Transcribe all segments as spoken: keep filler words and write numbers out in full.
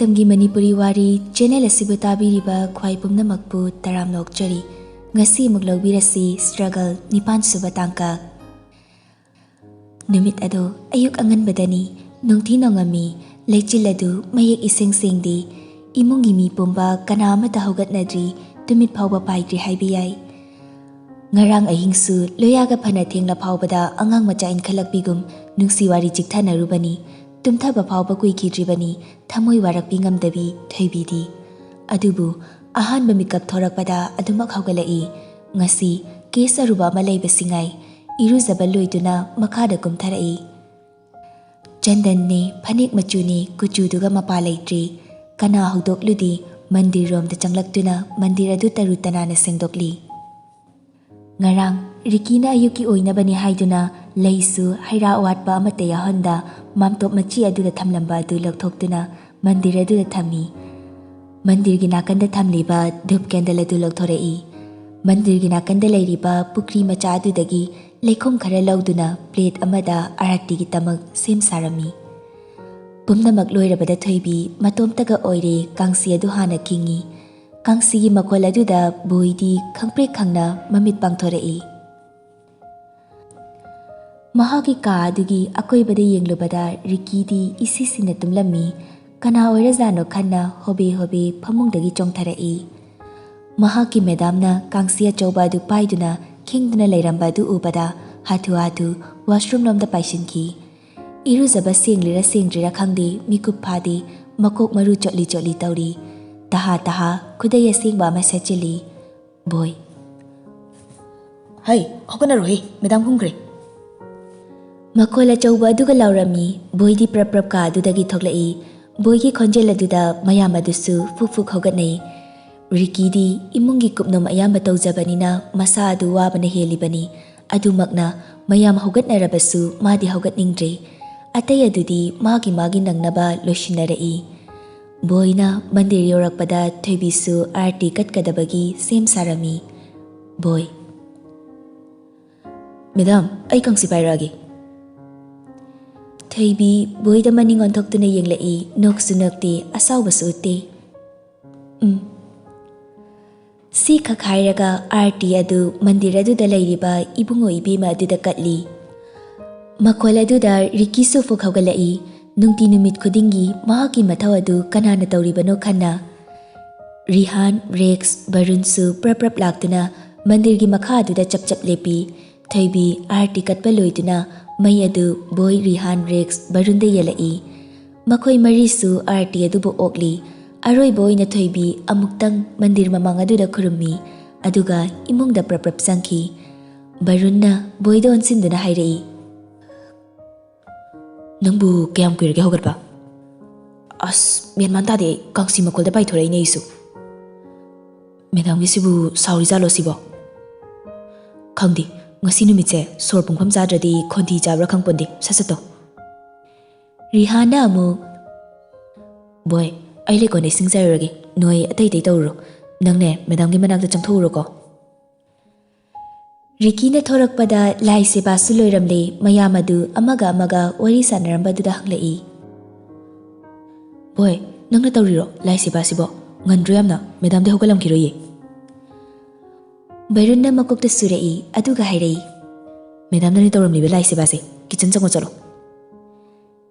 ꯃꯇꯝꯒꯤ ꯃꯅꯤꯄꯨꯔꯤ ꯋꯥꯔꯤ ꯆꯦꯅꯦꯜ ꯑꯁꯤꯕꯨ ꯇꯥꯕꯤꯔꯤꯕ ꯈ꯭ꯋꯥꯏ ꯄꯨꯝꯅꯃꯛꯄꯨ ꯇꯔꯥꯝꯅ ꯑꯣꯛꯆꯔꯤ꯫ ꯉꯁꯤ ꯑꯃꯨꯛ ꯂꯧꯕꯤꯔꯁꯤ ꯁ꯭ꯇ꯭ꯔꯒꯜ ꯅꯤꯄꯥꯟ ꯁꯨꯕ ꯇꯥꯡꯀꯛ꯫ ꯅꯨꯃꯤꯠ ꯑꯗꯨ ꯑꯌꯨꯛ ꯑꯉꯟꯕꯗꯅꯤ꯫ ꯅꯨꯡꯊꯤ ꯅꯣꯡꯉꯝꯃꯤ꯫ ꯂꯩꯆꯤꯜ ꯑꯗꯨ ꯃꯌꯦꯛ ꯏꯁꯦꯡ ꯁꯦꯡꯗꯦ꯫ ꯏꯃꯨꯡꯒꯤ ꯃꯤ ꯄꯨꯝꯕ ꯀꯅꯥ ꯑꯃꯠꯇ ꯍꯧꯒꯠꯅꯗ꯭ꯔꯤ, ꯇꯨꯃꯤꯠ ꯐꯥꯎꯕ ꯄꯥꯏꯗ꯭ꯔꯤ ꯍꯥꯏꯕ ꯌꯥꯏ꯫ ꯉꯔꯥꯡ ꯑꯍꯤꯡꯁꯨ ꯂꯣꯌꯥꯒ ꯐꯅ ꯊꯦꯡꯂ ꯐꯥꯎꯕꯗ ꯑꯉꯥꯡ ꯃꯆꯥ ꯏꯟꯈꯠꯂꯛꯄꯤꯒꯨꯝ ꯅꯨꯡꯁꯤ ꯋꯥꯔꯤ ꯆꯤꯛꯊꯅꯔꯨꯕꯅꯤ꯫ ꯇꯨꯝꯊꯕ ꯐꯥꯎꯕ ꯀꯨꯏꯈꯤꯗ꯭ꯔꯤꯕꯅꯤ꯫ ꯊꯃꯣꯏ ꯋꯥꯔꯛꯄꯤ ꯉꯝꯗꯕꯤ ꯊꯣꯏꯕꯤꯗꯤ꯫ ꯑꯗꯨꯕꯨ ꯑꯍꯥꯟꯕ ꯃꯤꯀꯞ ꯊꯣꯔꯛꯄꯗ ꯑꯗꯨꯃꯛ ꯍꯧꯒꯠꯂꯛꯏ꯫ ꯉꯁꯤ ꯀꯦꯁ ꯑꯔꯨꯕ ꯑꯃ ꯂꯩꯕꯁꯤ ꯉꯥꯏ꯫ ꯏꯔꯨꯖꯕ ꯂꯣꯏꯗꯨꯅ ꯃꯈꯥꯗ ꯀꯨꯝꯊꯔꯛꯏ꯫ ꯆꯟꯗꯟꯅꯦ, ꯐꯅꯦꯛ ꯃꯆꯨꯅꯦ, ꯀꯨꯆꯨꯗꯨꯒ ꯃꯄꯥ ꯂꯩꯇ꯭ꯔꯤ꯫ ꯀꯅꯥ ꯍꯧꯗꯣꯛꯂꯨꯗꯤ? ꯃꯟꯗꯤꯔꯔꯣꯝꯗ ꯆꯪꯂꯛꯇꯨꯅ ꯃꯟꯗꯤꯔ ꯑꯗꯨ ꯇꯔꯨ ꯇꯅꯥꯟꯅ ꯁꯦꯡꯗꯣꯛꯂꯤ꯫ ꯉꯔꯥꯡ ꯔꯤꯀꯤꯅ ꯑꯌꯨꯛꯀꯤ ꯑꯣꯏꯅꯕꯅꯤ ꯍꯥꯏꯗꯨꯅ ꯂꯩꯁꯨ ꯍꯩꯔꯥ ꯑꯋꯥꯠꯄ ꯑꯃꯠꯇ ꯌꯥꯎꯍꯟꯗ ꯃꯥꯝꯇꯣꯞ ꯃꯆꯤ ꯑꯗꯨꯗ ꯊꯝꯂꯝꯕ ꯑꯗꯨ ꯂꯧꯊꯣꯛꯇꯨꯅ ꯃꯟꯗꯤꯔ ꯑꯗꯨꯗ ꯊꯝꯃꯤ꯫ ꯃꯟꯗꯤꯔꯒꯤ ꯅꯥꯀꯟꯗ ꯊꯝꯂꯤꯕ ꯙꯨꯞ ꯀꯦꯟꯗꯜ ꯑꯗꯨ ꯂꯧꯊꯣꯔꯛꯏ꯫ ꯃꯟꯗꯤꯔꯒꯤ ꯅꯥꯀꯟꯗ ꯂꯩꯔꯤꯕ ꯄꯨꯈ꯭ꯔꯤ ꯃꯆꯥ ꯑꯗꯨꯗꯒꯤ ꯂꯩꯈꯣꯝ ꯈꯔ ꯂꯧꯗꯨꯅ ꯄ꯭ꯂꯦꯠ ꯑꯃꯗ ꯑꯥꯔꯇꯤꯒꯤꯗꯃꯛ ꯁꯦꯝ ꯁꯥꯔꯝꯃꯤ꯫ ꯄꯨꯝꯅꯃꯛ ꯂꯣꯏꯔꯕꯗ ꯊꯣꯏꯕꯤ ꯃꯇꯣꯝꯇꯒ ꯑꯣꯏꯔꯦ꯫ ꯀꯥꯡꯁꯤ ꯑꯗꯨ ꯍꯥꯟꯅ ꯈꯤꯡꯉꯤ꯫ ꯀꯥꯡꯁꯤꯒꯤ ꯃꯈꯣꯜ ꯑꯗꯨꯗ ꯕꯣꯏꯗꯤ ꯈꯪꯄ꯭ꯔꯦꯛ ꯈꯪꯅ ꯃꯃꯤꯠ ꯄꯥꯡꯊꯣꯔꯛꯏ꯫ ꯃꯍꯥꯛꯀꯤ ꯀꯥ ꯑꯗꯨꯒꯤ ꯑꯀꯣꯏꯕꯗ ꯌꯦꯡꯂꯨꯕꯗ ꯔꯤꯀꯤꯗꯤ ꯏꯁꯤ ꯁꯤꯅ ꯇꯨꯝꯂꯝꯃꯤ꯫ ꯀꯅꯥ ꯑꯣꯏꯔꯖꯥꯠꯅꯣ ꯈꯟꯅ ꯍꯣꯕꯦ ꯍꯣꯕꯦ ꯐꯃꯨꯡꯗꯒꯤ ꯆꯣꯡꯊꯔꯛꯏ꯫ ꯃꯍꯥꯛꯀꯤ ꯃꯦꯗꯥꯝꯅ ꯀꯥꯡꯁꯤ ꯑꯆꯧꯕ ꯑꯗꯨ ꯄꯥꯏꯗꯨꯅ ꯈꯤꯡꯗꯨꯅ ꯂꯩꯔꯝꯕ ꯑꯗꯨ ꯎꯕꯗ ꯍꯥꯊꯨ ꯍꯥꯊꯨ ꯋꯥꯁꯔꯨꯝ ꯂꯣꯝꯗ ꯄꯥꯏꯁꯤꯟꯈꯤ꯫ ꯏꯔꯨꯖꯕ ꯁꯦꯡꯂꯤꯔ ꯁꯦꯡꯗ꯭ꯔꯤꯔ ꯈꯪꯗꯦ, ꯃꯤꯀꯨꯞ ꯐꯥꯗꯦ, ꯃꯀꯣꯛ ꯃꯔꯨ ꯆꯣꯠꯂꯤ ꯆꯣꯠꯂꯤ ꯇꯧꯔꯤ꯫ ꯇꯍꯥ ꯇꯍꯥ ꯈꯨꯗꯩ ꯑꯁꯦꯡꯕ ꯑꯃ ꯁꯦꯠꯆꯤꯜꯂꯤ꯫ ꯕꯣꯏ꯫ "ꯍꯩ, ꯍꯧꯒꯠꯅꯔꯣꯍꯦ, ꯃꯦꯗꯥꯝ ꯀꯨꯝꯈ꯭ꯔꯦ!" ꯃꯈꯣꯜ ꯑꯆꯧꯕ ꯑꯗꯨꯒ ꯂꯥꯎꯔꯝꯃꯤ꯫ ꯕꯣꯏꯗꯤ ꯄ꯭ꯔꯞ ꯄ꯭ꯔꯞ ꯀꯥ ꯑꯗꯨꯗꯒꯤ ꯊꯣꯛꯂꯛꯏ꯫ ꯕꯣꯏꯒꯤ ꯈꯣꯟꯖꯦꯜ ꯑꯗꯨꯗ ꯃꯌꯥꯝ ꯑꯗꯨꯁꯨ ꯐꯨꯛ ꯐꯨꯛ ꯍꯧꯒꯠꯅꯩ꯫ ꯔꯤꯀꯤꯗꯤ ꯏꯃꯨꯡꯒꯤ ꯀꯨꯞꯅꯣꯝ ꯑꯌꯥꯝꯕ ꯇꯧꯖꯕꯅꯤꯅ ꯃꯁꯥ ꯑꯗꯨ ꯋꯥꯕꯅ ꯍꯦꯜꯂꯤꯕꯅꯤ꯫ ꯑꯗꯨꯃꯛꯅ ꯃꯌꯥꯝ ꯍꯧꯒꯠꯅꯔꯕꯁꯨ ꯃꯥꯗꯤ ꯍꯧꯒꯠꯅꯤꯡꯗ꯭ꯔꯦ꯫ ꯑꯇꯩ ꯑꯗꯨꯗꯤ ꯃꯥꯒꯤ ꯃꯥꯒꯤ ꯅꯪꯅꯕ ꯂꯣꯏꯁꯤꯟꯅꯔꯛꯏ꯫ ꯕꯣꯏꯅ ꯃꯟꯗꯤꯔ ꯌꯧꯔꯛꯄꯗ ꯊꯣꯏꯕꯤꯁꯨ ꯑꯥꯔꯇꯤ ꯀꯠꯀꯗꯕꯒꯤ ꯁꯦꯝ ꯁꯥꯔꯝꯃꯤ꯫ ꯕꯣꯏ꯫ "ꯃꯦꯗꯥꯝ, ꯑꯩ ꯀꯥꯡꯁꯤ ꯄꯥꯏꯔꯛꯑꯒꯦ꯫" ꯊꯣꯏꯕꯤ ꯕꯣꯏꯗ ꯃꯅꯤꯡ ꯑꯣꯟꯊꯣꯛꯇꯨꯅ ꯌꯦꯡꯂꯛꯏ, ꯅꯣꯛꯁꯨ ꯅꯣꯛꯇꯦ, ꯑꯁꯥꯎꯕꯁꯨ ꯎꯠꯇꯦ꯫ "ꯎꯝ꯫" ꯁꯤ ꯈꯛ ꯍꯥꯏꯔꯒ ꯑꯥꯔꯇꯤ ꯑꯗꯨ ꯃꯟꯗꯤꯔ ꯑꯗꯨꯗ ꯂꯩꯔꯤꯕ ꯏꯕꯨꯡꯉꯣ ꯏꯕꯦꯝꯃ ꯑꯗꯨꯗ ꯀꯠꯂꯤ꯫ ꯃꯈꯣꯜ ꯑꯗꯨꯗ ꯔꯤꯀꯤꯁꯨ ꯐꯨꯛ ꯍꯧꯒꯠꯂꯛꯏ꯫ ꯅꯨꯡꯇꯤ ꯅꯨꯃꯤꯠ ꯈꯨꯗꯤꯡꯒꯤ ꯃꯍꯥꯛꯀꯤ ꯃꯊꯧ ꯑꯗꯨ ꯀꯅꯥꯅ ꯇꯧꯔꯤꯕꯅꯣ ꯈꯟꯅ꯫ ꯔꯤꯍꯥꯟ, ꯔꯦꯛꯁ, ꯕꯔꯨꯟꯁꯨ ꯄ꯭ꯔꯞ ꯄ꯭ꯔꯞ ꯂꯥꯛꯇꯨꯅ ꯃꯟꯗꯤꯔꯒꯤ ꯃꯈꯥ ꯑꯗꯨꯗ ꯆꯞ ꯆꯞ ꯂꯦꯞꯄꯤ꯫ ꯊꯣꯏꯕꯤ ꯑꯥꯔꯇꯤ ꯀꯠꯄ ꯂꯣꯏꯗꯨꯅ ꯃꯩ ꯑꯗꯨ ꯕꯣꯏ, ꯔꯤꯍꯥꯟ, ꯔꯦꯛꯁ, ꯕꯔꯨꯟꯗ ꯌꯦꯜꯂꯛꯏ꯫ ꯃꯈꯣꯏ ꯃꯔꯤꯁꯨ ꯑꯥꯔꯇꯤ ꯑꯗꯨꯕꯨ ꯑꯣꯛꯂꯤ꯫ ꯑꯔꯣꯏꯕ ꯑꯣꯏꯅ ꯊꯣꯏꯕꯤ ꯑꯃꯨꯛꯇꯪ ꯃꯟꯗꯤꯔ ꯃꯃꯥꯡ ꯑꯗꯨꯗ ꯈꯨꯔꯨꯝꯃꯤ, ꯑꯗꯨꯒ ꯏꯃꯨꯡꯗ ꯄ꯭ꯔꯞ ꯄ꯭ꯔꯞ ꯆꯪꯈꯤ꯫ ꯕꯔꯨꯟꯅ ꯕꯣꯏꯗ ꯑꯣꯟꯁꯤꯟꯗꯨꯅ ꯍꯥꯏꯔꯛꯏ, "ꯅꯪꯕꯨ ꯀꯌꯥꯝ ꯀꯨꯏꯔꯒꯦ ꯍꯧꯒꯠꯄ?" "ꯑꯁ, ꯃꯦꯟ ꯃꯥꯟ ꯇꯥꯗꯦ, ꯀꯥꯡꯁꯤ ꯃꯈꯣꯜꯗ ꯄꯥꯏꯊꯣꯔꯛꯏꯅꯦ ꯑꯩꯁꯨ꯫ ꯃꯦꯗꯥꯝꯒꯤꯁꯤꯕꯨ ꯁꯥꯎꯔꯤꯖꯥꯠꯂꯣ ꯁꯤꯕꯣ? ꯈꯪꯗꯦ, ꯉꯁꯤ ꯅꯨꯃꯤꯠꯁꯦ ꯁꯣꯔ ꯄꯨꯡꯐꯝ ꯆꯥꯗ꯭ꯔꯗꯤ ꯈꯣꯟꯊꯤ ꯆꯥꯕ꯭ꯔꯥ ꯈꯪꯄꯣꯟꯗꯦ꯫ ꯁꯠ ꯁꯠ ꯇꯧ꯫" ꯔꯤꯍꯥꯟꯅ ꯑꯃꯨꯛ, "ꯕꯣꯏ, ꯑꯩ ꯂꯩꯀꯣꯟꯗ ꯏꯁꯤꯡ ꯆꯥꯏꯔꯨꯔꯒꯦ, ꯅꯣꯏ ꯑꯇꯩ ꯑꯇꯩ ꯇꯧꯔꯨꯔꯣ꯫ ꯅꯪꯅꯦ ꯃꯦꯗꯥꯝꯒꯤ ꯃꯅꯥꯛꯇ ꯆꯪꯊꯣꯛꯎꯔꯣꯀꯣ꯫" ꯔꯤꯀꯤꯅ ꯊꯣꯔꯛꯄꯗ ꯂꯥꯏ ꯁꯦꯕꯥꯁꯨ ꯂꯣꯏꯔꯝꯂꯦ꯫ ꯃꯌꯥꯝ ꯑꯗꯨ ꯑꯃꯒ ꯑꯃꯒ ꯋꯥꯔꯤ ꯁꯥꯟꯅꯔꯝꯕꯗꯨꯗ ꯍꯪꯂꯛꯏ, "ꯕꯣꯏ, ꯅꯪꯅ ꯇꯧꯔꯤꯔꯣ ꯂꯥꯏ ꯁꯦꯕꯥꯁꯤꯕꯣ? ꯉꯟꯗ꯭ꯔꯣ ꯌꯥꯝꯅ, ꯃꯦꯗꯥꯝꯗꯤ ꯍꯧꯒꯠꯂꯝꯈꯤꯔꯣꯏꯌꯦ꯫" ꯕꯩꯔꯨꯟꯅ ꯃꯀꯣꯛꯇ ꯁꯨꯔꯛꯏ, ꯑꯗꯨꯒ ꯍꯥꯏꯔꯛꯏ, "ꯃꯦꯗꯥꯝꯅꯅꯦ ꯇꯧꯔꯝꯂꯤꯕ ꯂꯥꯏ ꯁꯦꯕꯥꯁꯦ, ꯀꯤꯆꯟ ꯆꯪꯉꯣ ꯆꯠꯂꯣ꯫"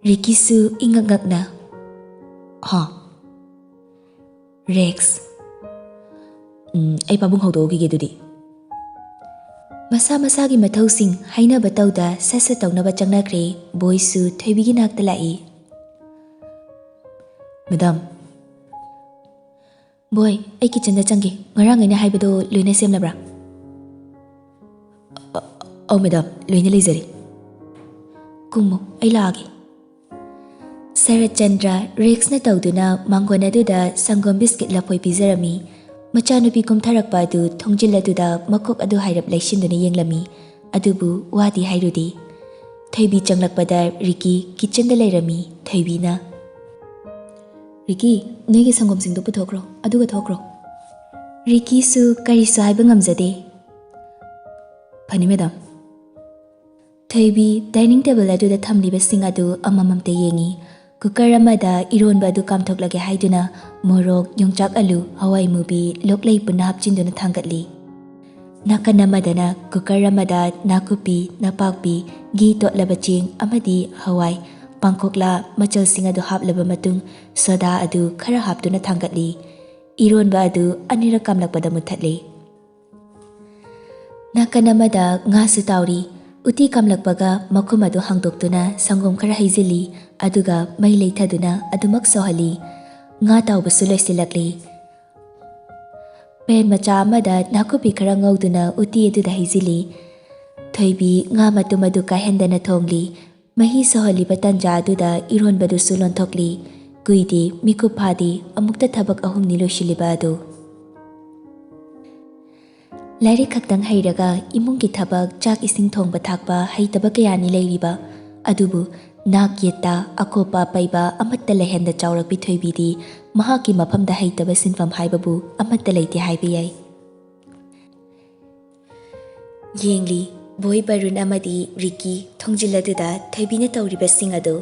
ꯔꯤꯀꯤꯁꯨ ꯏꯉꯛ ꯉꯛꯅ, "ꯍꯥ?" ꯔꯦꯛꯁ, "ꯎꯝ, ꯑꯩ ꯄꯥꯕꯨꯡ ꯍꯧꯗꯣꯛꯎꯈꯤꯒꯦ ꯑꯗꯨꯗꯤ꯫" ꯃꯁꯥ ꯃꯁꯥꯒꯤ ꯃꯊꯧꯁꯤꯡ ꯍꯥꯏꯅꯕ ꯇꯧꯗ ꯁꯠ ꯁꯠ ꯇꯧꯅꯕ ꯆꯪꯅꯈ꯭ꯔꯦ꯫ ꯕꯣꯏꯁꯨ ꯊꯣꯏꯕꯤꯒꯤ ꯅꯥꯛꯇ ꯂꯥꯛꯏ꯫ "ꯃꯦꯗꯥꯝ꯫" "ꯕꯣꯏ, ꯑꯩ ꯀꯤꯆꯟꯗ ꯆꯪꯒꯦ꯫ ꯉꯔꯥꯡ ꯑꯩꯅ ꯍꯥꯏꯕꯗꯣ ꯂꯣꯏꯅ ꯁꯦꯝꯂꯕ꯭ꯔꯥ?" "ꯑ-, ꯑꯧ ꯃꯦꯗꯥꯝ, ꯂꯣꯏꯅ ꯂꯩꯖꯔꯦ꯫" "ꯀꯨꯝꯃꯨ, ꯑꯩ ꯂꯥꯛꯑꯒꯦ꯫" ꯁꯔꯠꯆꯟꯗ꯭ꯔ ꯔꯦꯛꯁꯅ ꯇꯧꯗꯨꯅ ꯃꯥꯡꯒꯣꯟ ꯑꯗꯨꯗ ꯁꯪꯒꯣꯝ ꯕꯤꯁꯀꯤꯠ ꯂꯐꯣꯏ ꯄꯤꯖꯔꯝꯃꯤ꯫ ꯃꯆꯥꯅꯨꯄꯤ ꯀꯨꯝꯊꯔꯛꯄ ꯑꯗꯨ ꯊꯣꯡꯖꯤꯜ ꯑꯗꯨꯗ ꯃꯀꯣꯛ ꯑꯗꯨ ꯍꯥꯏꯔꯞ ꯂꯩꯁꯤꯟꯗꯨꯅ ꯌꯦꯡꯂꯝꯃꯤ꯫ ꯑꯗꯨꯕꯨ ꯋꯥꯗꯤ ꯍꯥꯏꯔꯨꯗꯦ꯫ ꯊꯣꯏꯕꯤ ꯆꯪꯂꯛꯄꯗ ꯔꯤꯀꯤ ꯀꯤꯆꯟꯗ ꯂꯩꯔꯝꯃꯤ꯫ ꯊꯣꯏꯕꯤꯅ, "ꯔꯤꯀꯤ, ꯅꯣꯏꯒꯤ ꯁꯪꯒꯣꯝꯁꯤꯡꯗꯨ ꯄꯨꯊꯣꯛꯈ꯭ꯔꯣ, ꯑꯗꯨꯒ ꯊꯣꯛꯈ꯭ꯔꯣ꯫" ꯔꯤꯀꯤꯁꯨ ꯀꯔꯤꯁꯨ ꯍꯥꯏꯕ ꯉꯝꯖꯗꯦ꯫ "ꯐꯅꯤ ꯃꯦꯗꯥꯝ꯫" ꯊꯣꯏꯕꯤ dining table ꯑꯗꯨꯗ ꯊꯝꯂꯤꯕꯁꯤꯡ ꯑꯗꯨ ꯑꯃꯃꯝꯇ ꯌꯦꯡꯏ꯫ Cooker ꯑꯃꯗ ꯏꯔꯣꯟꯕ ꯑꯗꯨ ꯀꯥꯝꯊꯣꯛꯂꯒꯦ ꯍꯥꯏꯗꯨꯅ ꯃꯣꯔꯣꯛ, ꯌꯣꯡꯆꯥꯛ ꯑꯂꯨ, ꯍꯋꯥꯏ ꯃꯨꯕꯤ, ꯂꯣꯛꯂꯩ ꯄꯨꯟꯅ ꯍꯥꯞꯆꯤꯟꯗꯨꯅ ꯊꯥꯡꯒꯠꯂꯤ꯫ ꯅꯥꯀꯟ ꯑꯃꯗꯅ cooker ꯑꯃꯗ ꯅꯥꯀꯨꯞꯄꯤ, ꯅꯄꯥꯛꯄꯤ, ꯘꯤ ꯇꯣꯠꯂꯕ ꯆꯦꯡ ꯑꯃꯗꯤ ꯍꯋꯥꯏ, ꯄꯥꯡꯈꯣꯛꯂꯥ ꯃꯆꯜꯁꯤꯡ ꯑꯗꯨ ꯍꯥꯞꯂꯕ ꯃꯇꯨꯡ soda ꯑꯗꯨ ꯈꯔ ꯍꯥꯞꯇꯨꯅ ꯊꯥꯡꯒꯠꯂꯤ꯫ ꯏꯔꯣꯟꯕ ꯑꯗꯨ ꯑꯅꯤꯔꯛ ꯀꯥꯝꯂꯛꯄꯗ ꯃꯨꯠꯊꯠꯂꯤ꯫ ꯅꯥꯀꯟ ꯑꯃꯗ ꯉꯥꯁꯨ ꯇꯥꯎꯔꯤ꯫ ꯎꯇꯤ ꯀꯥꯝꯂꯛꯄꯒ ꯃꯈꯨꯝ ꯑꯗꯨ ꯍꯥꯡꯗꯣꯛꯇꯨꯅ ꯁꯪꯒꯣꯝ ꯈꯔ ꯍꯩꯖꯤꯜꯂꯤ, ꯑꯗꯨꯒ ꯃꯩ ꯂꯩꯊꯗꯨꯅ ꯑꯗꯨꯃꯛ ꯁꯧꯍꯜꯂꯤ꯫ ꯉꯥ ꯇꯥꯎꯕꯁꯨ ꯂꯣꯏꯁꯤꯜꯂꯛꯂꯤ꯫ Pan ꯃꯆꯥ ꯑꯃꯗ ꯅꯥꯀꯨꯞꯄꯤ ꯈꯔ ꯉꯧꯗꯨꯅ ꯎꯇꯤ ꯑꯗꯨꯗ ꯍꯩꯖꯤꯜꯂꯤ꯫ ꯊꯣꯏꯕꯤ ꯉꯥ ꯃꯇꯨꯝ ꯑꯗꯨ ꯀꯥꯏꯍꯟꯗꯅ ꯊꯣꯡꯂꯤ꯫ ꯃꯍꯤ ꯁꯧꯍꯜꯂꯤꯕ ꯇꯟꯖꯥ ꯑꯗꯨꯗ ꯏꯔꯣꯟꯕꯗꯨꯁꯨ ꯂꯣꯟꯊꯣꯛꯂꯤ꯫ ꯀꯨꯏꯗꯦ, ꯃꯤꯀꯨꯞ ꯐꯥꯗꯦ, ꯑꯃꯨꯛꯇ ꯊꯕꯛ ꯑꯍꯨꯝꯅꯤ ꯂꯣꯏꯁꯤꯜꯂꯤꯕ ꯑꯗꯨ꯫ ꯂꯥꯏꯔꯤꯛ ꯈꯛꯇꯪ ꯍꯩꯔꯒ ꯏꯃꯨꯡꯒꯤ ꯊꯕꯛ, ꯆꯥꯛ ꯏꯁꯤꯡ ꯊꯣꯡꯕ ꯊꯥꯛꯄ ꯍꯩꯇꯕ ꯀꯌꯥꯅꯤ ꯂꯩꯔꯤꯕ꯫ ꯑꯗꯨꯕꯨ ꯅꯥꯛ ꯌꯦꯠꯇ ꯑꯀꯣꯞꯄ ꯑꯄꯩꯕ ꯑꯃꯠꯇ ꯂꯩꯍꯟꯗ ꯆꯥꯎꯔꯛꯄꯤ ꯊꯣꯏꯕꯤꯗꯤ ꯃꯍꯥꯛꯀꯤ ꯃꯐꯝꯗ ꯍꯩꯇꯕ ꯁꯤꯟꯐꯝ ꯍꯥꯏꯕꯕꯨ ꯑꯃꯠꯇ ꯂꯩꯇꯦ ꯍꯥꯏꯕ ꯌꯥꯏ꯫ ꯌꯦꯡꯂꯤ, ꯕꯣꯏ ꯕꯔꯨꯟ ꯑꯃꯗꯤ ꯔꯤꯀꯤ ꯊꯣꯡꯖꯤꯜ ꯑꯗꯨꯗ ꯊꯣꯏꯕꯤꯅ ꯇꯧꯔꯤꯕꯁꯤꯡ ꯑꯗꯨ꯫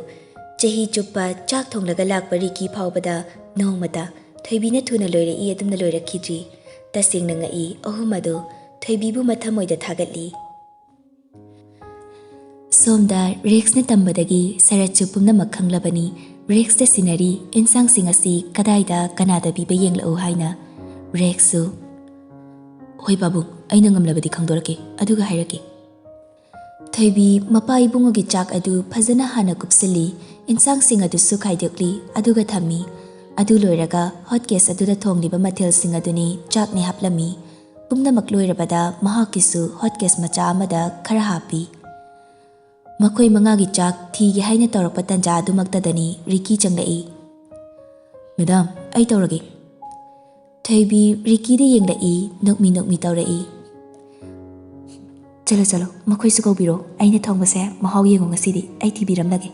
ꯆꯍꯤ ꯆꯨꯞꯄ ꯆꯥꯛ ꯊꯣꯡꯂꯒ ꯂꯥꯛꯄ ꯔꯤꯀꯤ ꯐꯥꯎꯕꯗ ꯅꯣꯡꯃꯇ ꯊꯣꯏꯕꯤꯅ ꯊꯨꯅ ꯂꯣꯏꯔꯛꯏ ꯑꯗꯨꯝꯅ ꯂꯣꯏꯔꯛꯈꯤꯗ꯭ꯔꯤ꯫ ꯇꯁꯦꯡꯅ ꯉꯛꯏ ꯑꯍꯨꯝ ꯑꯗꯨ ꯊꯣꯏꯕꯤꯕꯨ ꯃꯊꯃꯣꯏꯗ ꯊꯥꯒꯠꯂꯤ꯫ ꯁꯣꯝꯗ ꯔꯦꯛꯁꯅ ꯇꯝꯕꯗꯒꯤ ꯁꯔꯠꯁꯨ ꯄꯨꯝꯅꯃꯛ ꯈꯪꯂꯕꯅꯤ꯫ ꯔꯦꯛꯁꯇ ꯁꯤꯟꯅꯔꯤ, "ꯏꯟꯁꯥꯡꯁꯤꯡ ꯑꯁꯤ ꯀꯗꯥꯏꯗ ꯀꯅꯥꯗ ꯄꯤꯕ ꯌꯦꯡꯂꯛꯎ" ꯍꯥꯏꯅ꯫ ꯔꯦꯛꯁꯁꯨ, "ꯍꯣꯏ ꯄꯥꯕꯨꯡ, ꯑꯩꯅ ꯉꯝꯂꯕꯗꯤ ꯈꯪꯗꯣꯔꯛꯀꯦ, ꯑꯗꯨꯒ ꯍꯥꯏꯔꯛꯀꯦ"꯫ ꯊꯣꯏꯕꯤ ꯃꯄꯥ ꯏꯕꯨꯡꯉꯣꯒꯤ ꯆꯥꯛ ꯑꯗꯨ ꯐꯖꯅ ꯍꯥꯟꯅ ꯀꯨꯞꯁꯤꯜꯂꯤ, ꯏꯟꯁꯥꯡꯁꯤꯡ ꯑꯗꯨꯁꯨ ꯈꯥꯏꯗꯣꯛꯂꯤ, ꯑꯗꯨꯒ ꯊꯝꯃꯤ꯫ ꯑꯗꯨ ꯂꯣꯏꯔꯒ hot case ꯑꯗꯨꯗ ꯊꯣꯡꯂꯤꯕ ꯃꯊꯦꯜꯁꯤꯡ ꯑꯗꯨꯅꯤ ꯆꯥꯛꯅꯤ ꯍꯥꯞꯂꯝꯃꯤ꯫ ꯄꯨꯝꯅꯃꯛ ꯂꯣꯏꯔꯕꯗ ꯃꯍꯥꯛꯀꯤꯁꯨ hot case ꯃꯆꯥ ꯑꯃꯗ ꯈꯔ ꯍꯥꯞꯄꯤ꯫ ꯃꯈꯣꯏ ꯃꯉꯥꯒꯤ ꯆꯥꯛ ꯊꯤꯒꯦ ꯍꯥꯏꯅ ꯇꯧꯔꯛꯄ ꯇꯟꯖꯥ ꯑꯗꯨꯃꯛꯇꯗꯅꯤ ꯔꯤꯀꯤ ꯆꯪꯂꯛꯏ꯫ "ꯃꯦꯗꯥꯝ, ꯑꯩ ꯇꯧꯔꯒꯦ"꯫ ꯊꯣꯏꯕꯤ ꯔꯤꯀꯤꯗ ꯌꯦꯡꯂꯛꯏ, ꯅꯣꯛꯃꯤ ꯅꯣꯛꯃꯤ ꯇꯧꯔꯛꯏ꯫ "ꯆꯠꯂꯣ, ꯆꯠꯂꯣ, ꯃꯈꯣꯏꯁꯨ ꯀꯧꯕꯤꯔꯣ꯫ ꯑꯩꯅ ꯊꯣꯡꯕꯁꯦ ꯃꯍꯥꯎ ꯌꯦꯡꯉꯣ ꯉꯁꯤꯗꯤ, ꯑꯩ ꯊꯤꯕꯤꯔꯝꯂꯒꯦ"꯫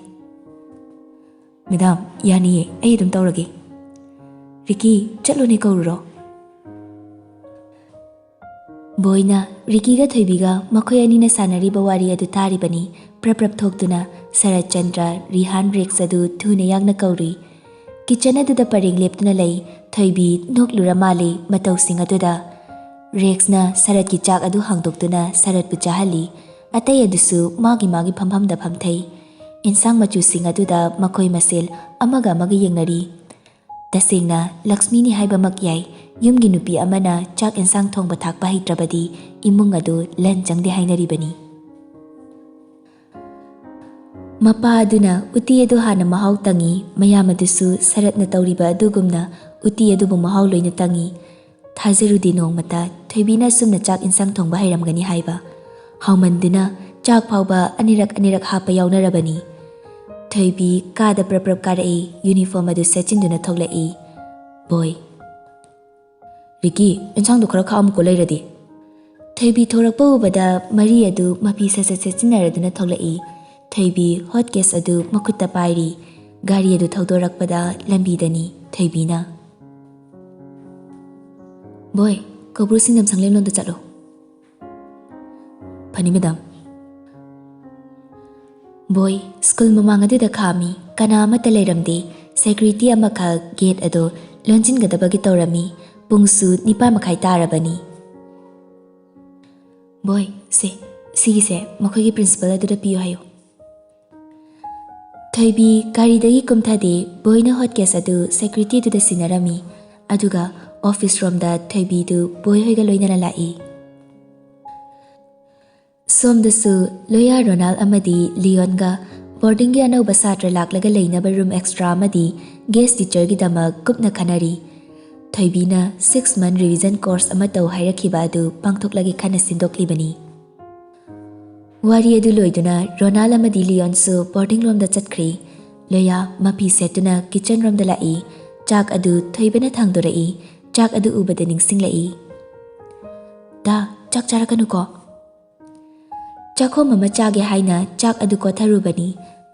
"ꯃꯦꯗꯥꯝ, ꯌꯥꯅꯤꯌꯦ, ꯑꯩ ꯑꯗꯨꯝ ꯇꯧꯔꯒꯦ"꯫ "ꯔꯤꯀꯤ, ꯆꯠꯂꯣꯅꯦ, ꯀꯧꯔꯨꯔꯣ"꯫ ꯕꯣꯏꯅ ꯔꯤꯀꯤꯒ ꯊꯣꯏꯕꯤꯒ ꯃꯈꯣꯏ ꯑꯅꯤꯅ ꯁꯥꯟꯅꯔꯤꯕ ꯋꯥꯔꯤ ꯑꯗꯨ ꯇꯥꯔꯤꯕꯅꯤ꯫ ꯄ꯭ꯔꯞ ꯄ꯭ꯔꯞ ꯊꯣꯛꯇꯨꯅ ꯁꯔꯠ ꯆꯟꯗ꯭ꯔ, ꯔꯤꯍꯥꯟ, ꯔꯦꯛꯁ ꯑꯗꯨ ꯊꯨꯅ ꯌꯥꯡꯅ ꯀꯧꯔꯤ꯫ ꯀꯤꯆꯟ ꯑꯗꯨꯗ ꯄꯔꯦꯡ ꯂꯦꯞꯇꯨꯅ ꯂꯩ꯫ ꯊꯣꯏꯕꯤ ꯅꯣꯛꯂꯨꯔ ꯃꯥꯜꯂꯤ ꯃꯇꯧꯁꯤꯡ ꯑꯗꯨꯗ꯫ ꯔꯦꯛꯁꯅ ꯁꯔꯠꯀꯤ ꯆꯥꯛ ꯑꯗꯨ ꯍꯥꯡꯗꯣꯛꯇꯨꯅ ꯁꯔꯠꯄꯨ ꯆꯥꯍꯜꯂꯤ꯫ ꯑꯇꯩ ꯑꯗꯨꯁꯨ ꯃꯥꯒꯤ ꯃꯥꯒꯤ ꯐꯝꯐꯝꯗ ꯐꯝꯊꯩ꯫ ꯏꯟꯁꯥꯡ ꯃꯆꯨꯁꯤꯡ ꯑꯗꯨꯗ ꯃꯈꯣꯏ ꯃꯁꯦꯜ ꯑꯃꯒ ꯑꯃꯒ ꯌꯦꯡꯅꯔꯤ꯫ ꯇꯁꯦꯡꯅ ꯂꯛꯁꯃꯤꯅꯤ ꯍꯥꯏꯕꯃꯛ ꯌꯥꯏ꯫ ꯌꯨꯝꯒꯤ ꯅꯨꯄꯤ ꯑꯃꯅ ꯆꯥꯛ ꯏꯟꯁꯥꯡ ꯊꯣꯡꯕ ꯊꯥꯛꯄ ꯍꯩꯇ꯭ꯔꯕꯗꯤ ꯏꯃꯨꯡ ꯑꯗꯨ ꯂꯟ ꯆꯪꯗꯦ ꯍꯥꯏꯅꯔꯤꯕꯅꯤ꯫ ꯃꯄꯥ ꯑꯗꯨꯅ ꯎꯇꯤ ꯑꯗꯨ ꯍꯥꯟꯅ ꯃꯍꯥꯎ ꯇꯪꯏ꯫ ꯃꯌꯥꯝ ꯑꯗꯨꯁꯨ ꯁꯔꯠꯅ ꯇꯧꯔꯤꯕ ꯑꯗꯨꯒꯨꯝꯅ ꯎꯇꯤ ꯑꯗꯨꯕꯨ ꯃꯍꯥꯎ ꯂꯣꯏꯅ ꯇꯪꯏ꯫ ꯊꯥꯖꯔꯨꯗꯦ ꯅꯣꯡꯃꯇ ꯊꯣꯏꯕꯤꯅ ꯑꯁꯨꯝꯅ ꯆꯥꯛ ꯏꯟꯁꯥꯡ ꯊꯣꯡꯕ ꯍꯩꯔꯝꯒꯅꯤ ꯍꯥꯏꯕ꯫ ꯍꯥꯎꯃꯟꯗꯨꯅ ꯆꯥꯛ ꯐꯥꯎꯕ ꯑꯅꯤꯔꯛ ꯑꯅꯤꯔꯛ ꯍꯥꯞꯄ ꯌꯥꯎꯅꯔꯕꯅꯤ꯫ ꯊꯣꯏꯕꯤ ꯀꯥꯗ ꯄ꯭ꯔꯞ ꯄ꯭ꯔꯞ ꯀꯥꯔꯛꯏ꯫ ꯌꯨꯅꯤꯐꯣꯔꯝ ꯑꯗꯨ ꯁꯦꯠꯆꯤꯟꯗꯨꯅ ꯊꯣꯛꯂꯛꯏ꯫ ꯕꯣꯏ, "ꯔꯤꯀꯤ, ꯏꯟꯁꯥꯡꯗꯣ ꯈꯔ ꯈꯥꯛꯑꯝꯃꯨꯀꯣ ꯂꯩꯔꯗꯤ꯫" ꯊꯣꯏꯕꯤ ꯊꯣꯔꯛꯄ ꯎꯕꯗ ꯃꯔꯤ ꯑꯗꯨ ꯃꯐꯤ ꯁꯠ ꯁꯠ ꯁꯦꯠꯆꯤꯟꯅꯔꯗꯨꯅ ꯊꯣꯛꯂꯛꯏ꯫ ꯊꯣꯏꯕꯤ ꯍꯣꯠ ꯀꯦꯁ ꯑꯗꯨ ꯃꯈꯨꯠꯇ ꯄꯥꯏꯔꯤ꯫ ꯒꯥꯔꯤ ꯑꯗꯨ ꯊꯧꯗꯣꯔꯛꯄꯗ ꯂꯝꯕꯤꯗꯅꯤ ꯊꯣꯏꯕꯤꯅ꯫ "ꯕꯣꯏ, ꯀꯧꯕ꯭ꯔꯨ ꯁꯤꯡꯅꯝ ꯁꯪꯂꯦꯟꯂꯣꯟꯗ ꯆꯠꯂꯣ꯫" "ꯐꯅꯤ, ꯃꯦꯗꯥꯝ꯫" ꯕꯣꯏ, ꯁ꯭ꯀꯨꯜ ꯃꯃꯥꯡ ꯑꯗꯨꯗ ꯈꯥꯝꯃꯤ꯫ ꯀꯅꯥ ꯑꯃꯠꯇ ꯂꯩꯔꯝꯗꯦ꯫ ꯁꯦꯀ꯭ꯌꯨꯔꯤꯇꯤ ꯑꯃꯈꯛ ꯒꯦꯠ ꯑꯗꯨ ꯂꯣꯟꯁꯤꯟꯒꯗꯕꯒꯤ ꯇꯧꯔꯝꯃꯤ꯫ ꯄꯨꯡꯁꯨ ꯅꯤꯄꯥꯟ ꯃꯈꯥꯏ ꯇꯥꯔꯕꯅꯤ꯫ "ꯕꯣꯏ, ꯁꯦ, ꯁꯤꯒꯤꯁꯦ ꯃꯈꯣꯏꯒꯤ ꯄ꯭ꯔꯤꯟꯁꯤꯄꯜ ꯑꯗꯨꯗ ꯄꯤꯌꯨ ꯍꯥꯏꯌꯨ꯫" ꯊꯣꯏꯕꯤ ꯒꯥꯔꯤꯗꯒꯤ ꯀꯨꯝꯊꯗꯦ꯫ ꯕꯣꯏꯅ ꯍꯣꯠ ꯀꯦꯁ ꯑꯗꯨ ꯁꯦꯀ꯭ꯌꯨꯔꯤꯇꯤ ꯑꯗꯨꯗ ꯁꯤꯟꯅꯔꯝꯃꯤ꯫ ꯑꯗꯨꯒ ꯑꯣꯐꯤꯁ ꯔꯣꯝꯗ ꯊꯣꯏꯕꯤꯗꯨ ꯕꯣꯏ ꯍꯣꯏꯒ ꯂꯣꯏꯅꯅ ꯂꯥꯛꯏ꯫ ꯁꯣꯝꯗꯁꯨ ꯂꯣꯌꯥ, ꯔꯣꯅꯥꯜ ꯑꯃꯗꯤ ꯂꯤꯌꯣꯟꯒ ꯕꯣꯔꯗꯤꯡꯒꯤ ꯑꯅꯧꯕ ꯁꯥꯇ꯭ꯔ ꯂꯥꯛꯂꯒ ꯂꯩꯅꯕ ꯔꯨꯝ ꯑꯦꯛꯁꯇ꯭ꯔꯥ ꯑꯃꯗꯤ ꯒꯦꯁ ꯇꯤꯆꯔꯒꯤꯗꯃꯛ ꯀꯨꯞꯅ ꯈꯟꯅꯔꯤ꯫ ꯊꯣꯏꯕꯤꯅ ꯁꯤꯛꯁ ꯃꯟꯊ ꯔꯤꯚꯤꯖꯟ ꯀꯣꯔꯁ ꯑꯃ ꯇꯧ ꯍꯥꯏꯔꯛꯈꯤꯕ ꯑꯗꯨ ꯄꯥꯡꯊꯣꯛꯂꯒꯦ ꯈꯟꯅ ꯁꯤꯟꯗꯣꯛꯂꯤꯕꯅꯤ꯫ ꯋꯥꯔꯤ ꯑꯗꯨ ꯂꯣꯏꯗꯨꯅ ꯔꯣꯅꯥꯜ ꯑꯃꯗꯤ ꯂꯤꯌꯣꯟꯁꯨ ꯕꯣꯔꯗꯤꯡ ꯂꯣꯝꯗ ꯆꯠꯈ꯭ꯔꯤ꯫ ꯂꯣꯌꯥ ꯃꯐꯤ ꯁꯦꯠꯇꯨꯅ ꯀꯤꯆꯟ ꯔꯣꯝꯗ ꯂꯥꯛꯏ꯫ ꯆꯥꯛ ꯑꯗꯨ ꯊꯣꯏꯕꯅ ꯊꯥꯡꯗꯣꯔꯛꯏ꯫ ꯆꯥꯛ ꯑꯗꯨ ꯎꯕꯗ ꯅꯤꯡꯁꯤꯡꯂꯛꯏ꯫ "ꯗꯥ, ꯆꯥꯛ ꯆꯥꯔꯛꯀꯅꯨꯀꯣ꯫" ꯆꯥꯛꯈꯣꯝ ꯑꯃ ꯆꯥꯒꯦ ꯍꯥꯏꯅ ꯆꯥꯛ ꯑꯗꯨ ꯀꯣꯠꯊꯔꯨꯕꯅꯤ꯫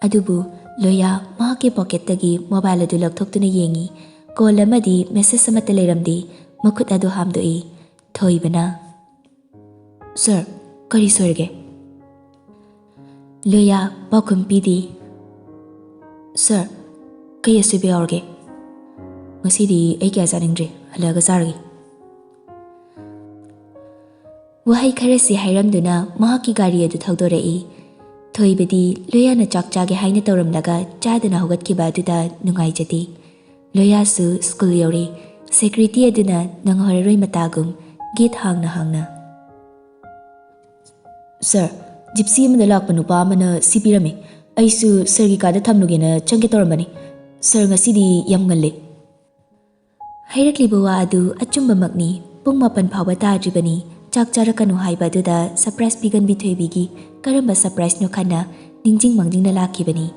ꯑꯗꯨꯕꯨ ꯂꯣꯌꯥ ꯃꯍꯥꯛꯀꯤ ꯄꯣꯀꯦꯠꯇꯒꯤ ꯃꯣꯕꯥꯏꯜ ꯑꯗꯨ ꯂꯧꯊꯣꯛꯇꯨꯅ ꯌꯦꯡꯏ꯫ ꯀꯣꯜ ꯑꯃꯗꯤ ꯃꯦꯁꯦꯖ ꯑꯃꯠꯇ ꯂꯩꯔꯝꯗꯦ꯫ ꯃꯈꯨꯠ ꯑꯗꯨ ꯍꯥꯝꯗꯣꯛꯏ꯫ ꯊꯣꯏꯕꯅ, ꯁꯥꯔ, ꯀꯔꯤ ꯁꯣꯏꯔꯒꯦ? ꯂꯣꯌꯥ ꯄꯥꯎꯈꯨꯝ ꯄꯤꯗꯦ꯫ ꯁꯥꯔ, ꯀꯩ ꯑꯁꯣꯏꯕ ꯌꯥꯎꯔꯒꯦ? ꯉꯁꯤꯗꯤ ꯑꯩ ꯀꯌꯥ ꯆꯥꯅꯤꯡꯗ꯭ꯔꯦ, ꯍꯜꯂꯛꯑꯒ ꯆꯥꯔꯒꯦ꯫ ꯋꯥꯍꯩ ꯈꯔꯁꯤ ꯍꯥꯏꯔꯝꯗꯨꯅ ꯃꯍꯥꯛꯀꯤ ꯒꯥꯔꯤ ꯑꯗꯨ ꯊꯧꯗꯣꯔꯛꯏ꯫ ꯊꯣꯏꯕꯗꯤ ꯂꯣꯌꯥꯅ ꯆꯥꯛ ꯆꯥꯒꯦ ꯍꯥꯏꯅ ꯇꯧꯔꯝꯂꯒ ꯆꯥꯗꯅ ꯍꯧꯒꯠꯈꯤꯕ ꯑꯗꯨꯗ ꯅꯨꯡꯉꯥꯏꯖꯗꯦ꯫ ꯂꯣꯌꯥꯁꯨ ꯁ꯭ꯀꯨꯜ ꯌꯧꯔꯦ꯫ ꯁꯦꯀ꯭ꯌꯨꯔꯤꯇꯤ ꯑꯗꯨꯅ ꯅꯪꯍꯧꯔꯔꯣꯏ ꯃꯇꯥꯒꯨꯝ ꯒꯦꯠ ꯍꯥꯡꯅ ꯍꯥꯡꯅ꯫ "ꯁꯥꯔ, ꯖꯤꯞꯁꯤ ꯑꯃꯗ ꯂꯥꯛꯄ ꯅꯨꯄꯥ ꯑꯃꯅ ꯁꯤ ꯄꯤꯔꯝꯃꯤ꯫ ꯑꯩꯁꯨ ꯁꯥꯔꯒꯤ ꯀꯥꯗ ꯊꯝꯂꯨꯒꯦꯅ ꯆꯪꯒꯦ ꯇꯧꯔꯝꯕꯅꯤ꯫ ꯁꯥꯔ, ꯉꯁꯤꯗꯤ ꯌꯥꯝ ꯉꯜꯂꯦ꯫" ꯍꯥꯏꯔꯛꯂꯤꯕ ꯋꯥ ꯑꯗꯨ ꯑꯆꯨꯝꯕꯃꯛꯅꯤ꯫ ꯄꯨꯡ ꯃꯥꯄꯟ ꯐꯥꯎꯕ ꯇꯥꯗ꯭ꯔꯤꯕꯅꯤ꯫ ꯆꯥꯛ ꯆꯥꯔꯛꯀꯅꯨ ꯍꯥꯏꯕ ꯑꯗꯨꯗ ꯁꯔꯄ꯭ꯔꯥꯏꯖ ꯄꯤꯒꯟꯕꯤ ꯊꯣꯏꯕꯤꯒꯤ ꯀꯔꯝꯕ ꯁꯔꯄ꯭ꯔꯥꯏꯖꯅꯣ ꯈꯟꯅ ꯅꯤꯡꯁꯤꯡ ꯃꯥꯡꯖꯤꯡꯅ ꯂꯥꯛꯈꯤꯕꯅꯤ꯫